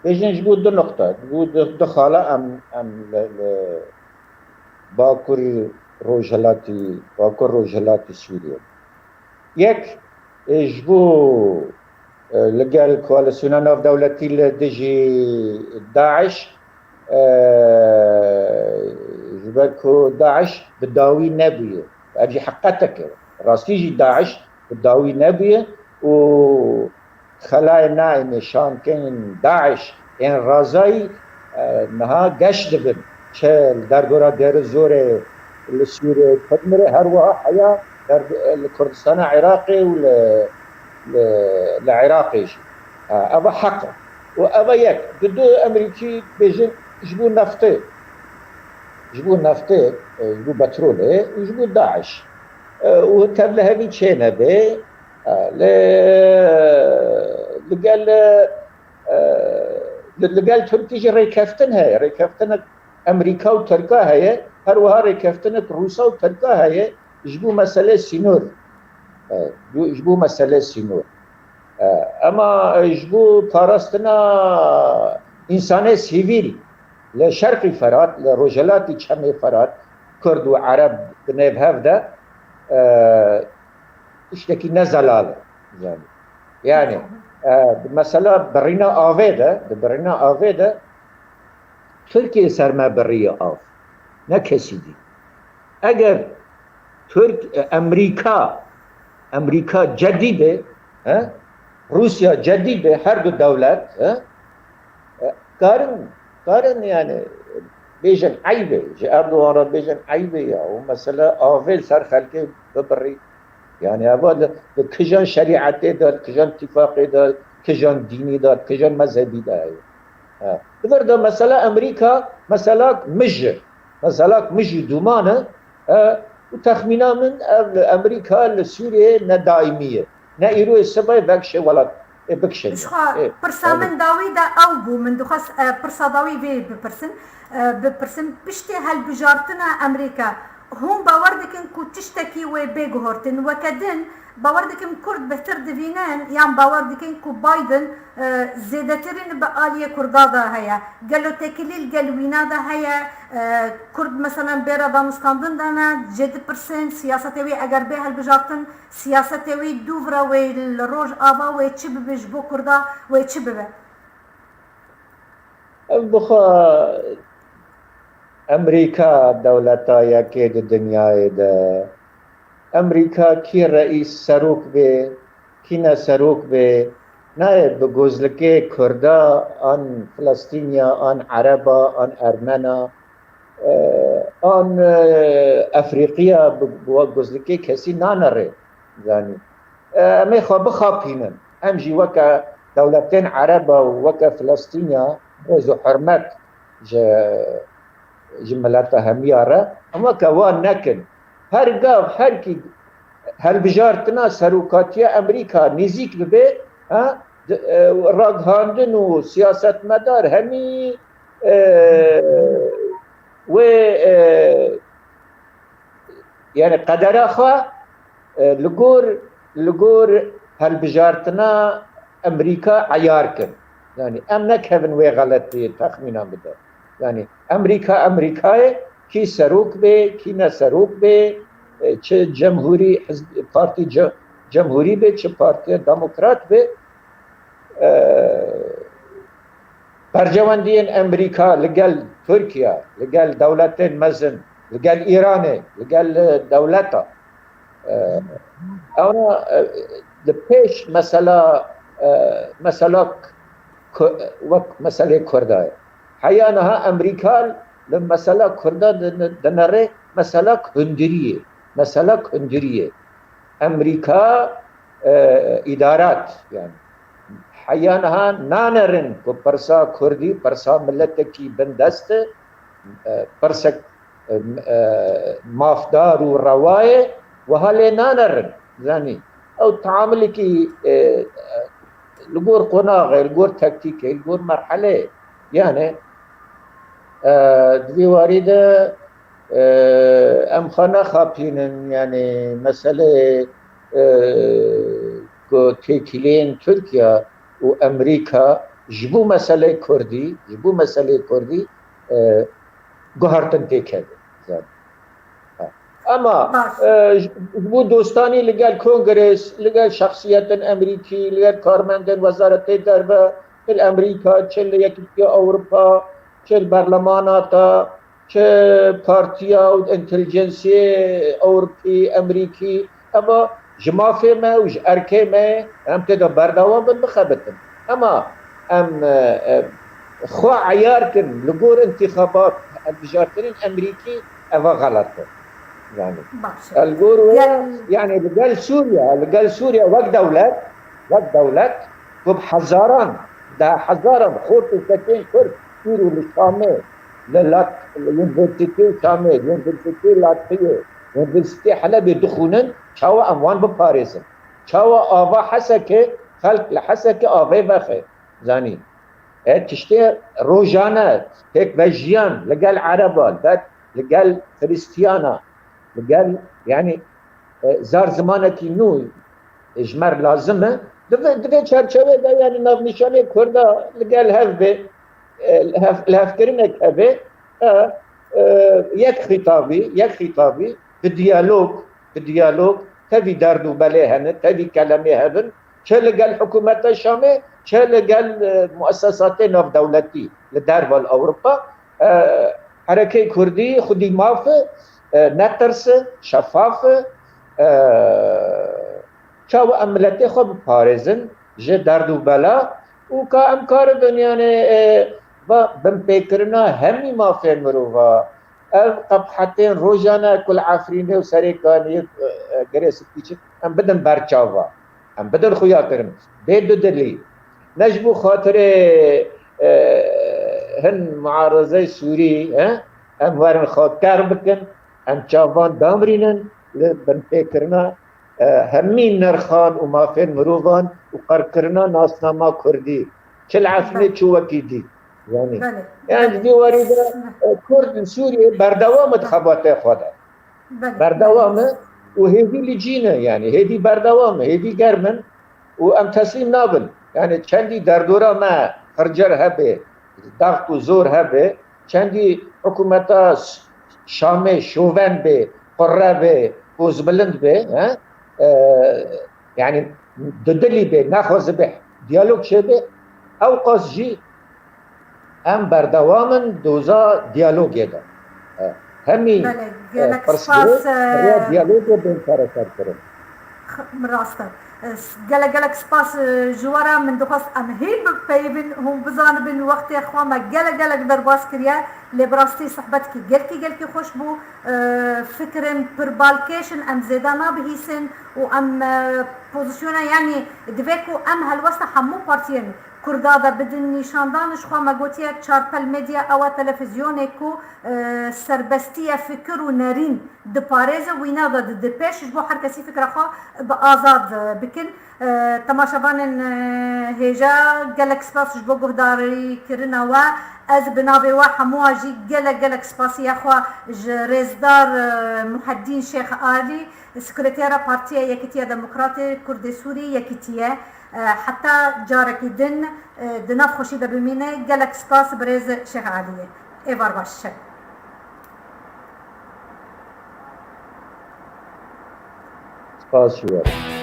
Bêjin ji bo du nuqte, ji bo du, du xala em, em li, li Bakur Rojhilatî, Bakur Rojhilatî Sûriyê. Yek, e, ji bo, e, li gel koalîsyona navdewletî li dijî DAIŞ, e, ji ber ku DAIŞ bi dawî nebûye. Ev jî heqetek e. Rastî jî DAIŞ bi dawî nebûye û xelayê nayê nîşankên DAIŞ ên razayî, e, niha geş dibin. Çi li dergora Dêr Zorê li Sûriyê Kurd mire, her wiha heya der-, li Kurdistana Iraqê û li, li, li Iraqê jî. E, eva heq e. Û eva yek. Di du Amerîkî bêjin ji bo neftê. Ji bo neftê, e, ji bo petrolê û ji bo DAIŞ. E, û tevlihevî çênebe, e, lê li gel, e, li, li gel Tirkî jî rêkeftin heye. Rêkeftinek Amerîka û Tirka heye. Her wiha rêkeftinek Rûsa û Tirka heye ji bo meselê sînor. E, ji bo meselê sînor. E, ema ji bo parastina însanê sivîl li Şerqî Ferat, li rojhilatî Çemê Ferat, Kurd û Ereb di nêv hev de, e, tiştekî ne zelal e. Yani, yani, e, mesela birîna avê de, di birîna avê de Tirkiye ser me biriye av. Ne kesî dî. Eger Tirk, e, Amerîka, Amerîka cedî be, he? Rûsya cedî be, her du dewlet, he? E, karin, karin yani bêjin eyb e. Ji Erdogan re bêjin eyb e ya. Û mesela avê li ser xelkê bibirî. Yani eva li, li kijan şerîetê de, li kijan tîfaqê de, kijan dînî de, kijan mezhebî de heye. Ha. Di vir de mesela Amerîka, mesela mij e. Mesela mij û dûman e. E, û texmîna min ev li Amerîka li Sûriyeyê ne daîmî ye. Ne îro yê sibê vekşê welat. Ê, bikişin. Jixwe pirsa min dawî de ew bû, min dixwest, e, pirsa dawî vê bipirsin, e, bipirsin. Piştê helbijartina Amerîka, hûn bawer dikin ku tiştekî wê bê guhertin? Weke din, bawer dikim Kurd bêhtir divînin, yan bawer dikin ku Biden, e, zêdetirîn bi aliyê Kurda de heye? Gelo têkilî li gel wîna de heye? E, Kurd, meselen, bê re danûstandin de ne, jê dipirsin, siyasetê wî eger bê helbijartin, siyasetê wî dûv re wê li Rojava wê çi bibe, ji bo Kurda wê çi bibe? Ev bixwe Amerîka dewleta yekê di dinyayê de. Amerîka kî reîs serok bê, kî ne serok bê, nayê bi gozlikê Kurda, an Filistîniya, an Ereba, an Ermena, e, an, e, Efrîqiya bi, bi gozlikê kesî nanere. Zanî. E, em ê xwe bixapînin. Em jî weke dewletên Ereba û weke Filistîniya rêz û hurmet ji, ji mileta hemiya re, em weke wan nekin. Her gav, her kî helbijartina serokatiya Amerîka nêzîk bibe, ha, di, e, ragihandin û siyasetmedar hemî, e, wê, e, yani qedera xwe, e, li gor, li gor helbijartina Amerîka eyar kin. Yani em nekevin wê xeletiyê texmînan bide. Yani Amerîka, Amerîkayê, kî serok bê, kî ne serok bê, e, çi cemhurî, hizb-, partî ce-, cemhurî bê, çi partiya demokrat bê, e, berjewendiyên Amerîka li gel Tirkiye, li gel dewletên mezin, li gel Îranê, li gel, e, dewleta, e, ewna, e, di pêş mesela, e, mesela Ku-, wek meselê Kurda ye. Heya niha Amerîka li mesela Kurda din-, dinere mesela hundiriyê, mesela hundiriyê. Amerîka, e, îdarat, yani. Heya niha nanerin ku pirsa Kurdî, pirsa miletekî bindest e, e, pirsek, e, e, mafdar û rewa ye, wiha lê nanerin. Zanî, ew teamulekî, e, e, li gor qonaxê, li gor tektîkê, li gor merheleyê. Yani, e, di vî warî de, e, em xwe nexapînin, yani meseleyê, e, ku têkiliyên Tirkiye û Amerîka ji bo meseleyê Kurdî, ji bo meseleyê Kurdî, e, guhertin têkeve. Zanî. Ha. Ema, e, ji, ji bo dostanî li gel kongres, li gel şexsiyetên Amerîkî, li gel karmendên Wezaretê Derve, çi li Amerîka, çi li Yekîtiya Ewropa, çi li berlemana te, çi partiya û intelijensiyê Ewropî, Amerîkî, eva ji mafê me û ji erkê me ye, em tê de berdewam bin, bixebitin. Ema em, e, e, xwe eyar kin li gor intixabat, hilbijartinên Amerîkî, eva xelet e. Yani, Baş e. Li gor wê, Gel- yani li gel Sûriye, li gel Sûriye wek dewlet, wek dewlet, ku bi hezaran, deh hezaran xort û sekên Kurd îro li Şamê, li Lat-, li Unîversîteyê Şamê, li Unîversîteyê Latiyê, li Unîversîteyê Helebê dixwînin, çawa em wan biparêzin? Çawa ava Hesekê, xelk li Hesekê avê vexe? Zanî. E, tiştê rojane, pêkvejiyan li gel Ereba, li gel, li gel Xirîstiyana, li gel, yani, e, zar zimanekî nû, e, ji me re lazim e. Di vê, di vê çerçevê de, yani, navnîşanê Kurda li gel hev bê, e, li hev, li hevkirinek hebe, e, e, yek xîtabî, yek xîtabî, bi diyalog, bi diyalog, tevî derd û belê hene, tevî kelemê hebin, çi li gel hikûmeta Şamê, çi li gel, e, muessesatê navdewletî li derva li Ewropa, e, herekê Kurdî xwedî maf e, e, netirse, şefaf e, e, çawa em miletê xwe biparêzin ji derd û bela û ka em karibin, yani, e, va binpêkirina hemî mafên mirova, ev qebhetên rojane ku li Efrînê û Serêkaniyê, e, e, Girê Spî çi, em bidin ber çava. Em bidin xuyakirin. Bê dudilî. Ne ji bo xatirê, e, hin muarezey Sûrî, e, em werin xwe ker bikin, em çavan damrînin li binpêkirina, e, hemî nirxan û mafên mirovan û qirkirina nasnama kurdî, çi li Efrînê, çi wekî dî. Yanî, Belê, yani belê. Di vî warî de, e, Kurd li Sûriyê berdewam e di xebatê xwe de. Belê, Berdewam e belê. Û hêdî li cî ne, yani hêdî berdewam e, hêdî germ in û em teslîm nabin. Yani çendî derdora me xircer hebe, daxt û zor hebe, çendî hikûmeta Ş-, Şamê şoven be, qurre be, pozbilind be, he? E, yani didilî be, nexwazibe diyalog çêbe, ew qas jî em berdewam in doza diyalogê de. E, hemî, Belê, e, gelek pirsgirêk spas, e, bi rêya diyalogê bên çareserkirin. X-, min rast e. E, s-, gelek, gelek spas, e, ji we re. Min dixwest em hîn bipeyivin, hûn bizanibin wextê xwe me gelek, gelek derbas kiriye. Lê bi rastî sohbetkî gelkî, gelkî xweş bû. E, fikirên pirbalkêş in, em zêde nabihîsin û em, e, pozisyona, yanî divê ku em helwesta hemû partiyên Kurda de bidin nîşandan. Ji xwe me gotiye Çarpel Medya ew e televîzyonê ku, e, serbestiya fikir û nerîn diparêze, wîna de dide pêş ji bo her kesî fikra xwe bi azad, e, bikin. E, temaşevanên, e, hêja, gelek spas ji bo guhdarîkirina we. Ez bi navê we hemûa jî gelek, gelek spasiya xwe ji rêzdar, e, Muheddîn Şêx Alî, sekretera Partiya Yekîtiya Demokratê Kurdê Sûrî, Yekîtiye, e, heta carekî din, e, di nav xweşî de bimîne. Gelek spas birêz Şêx Aliyê. Êvar baş, şev. Spas ji we re.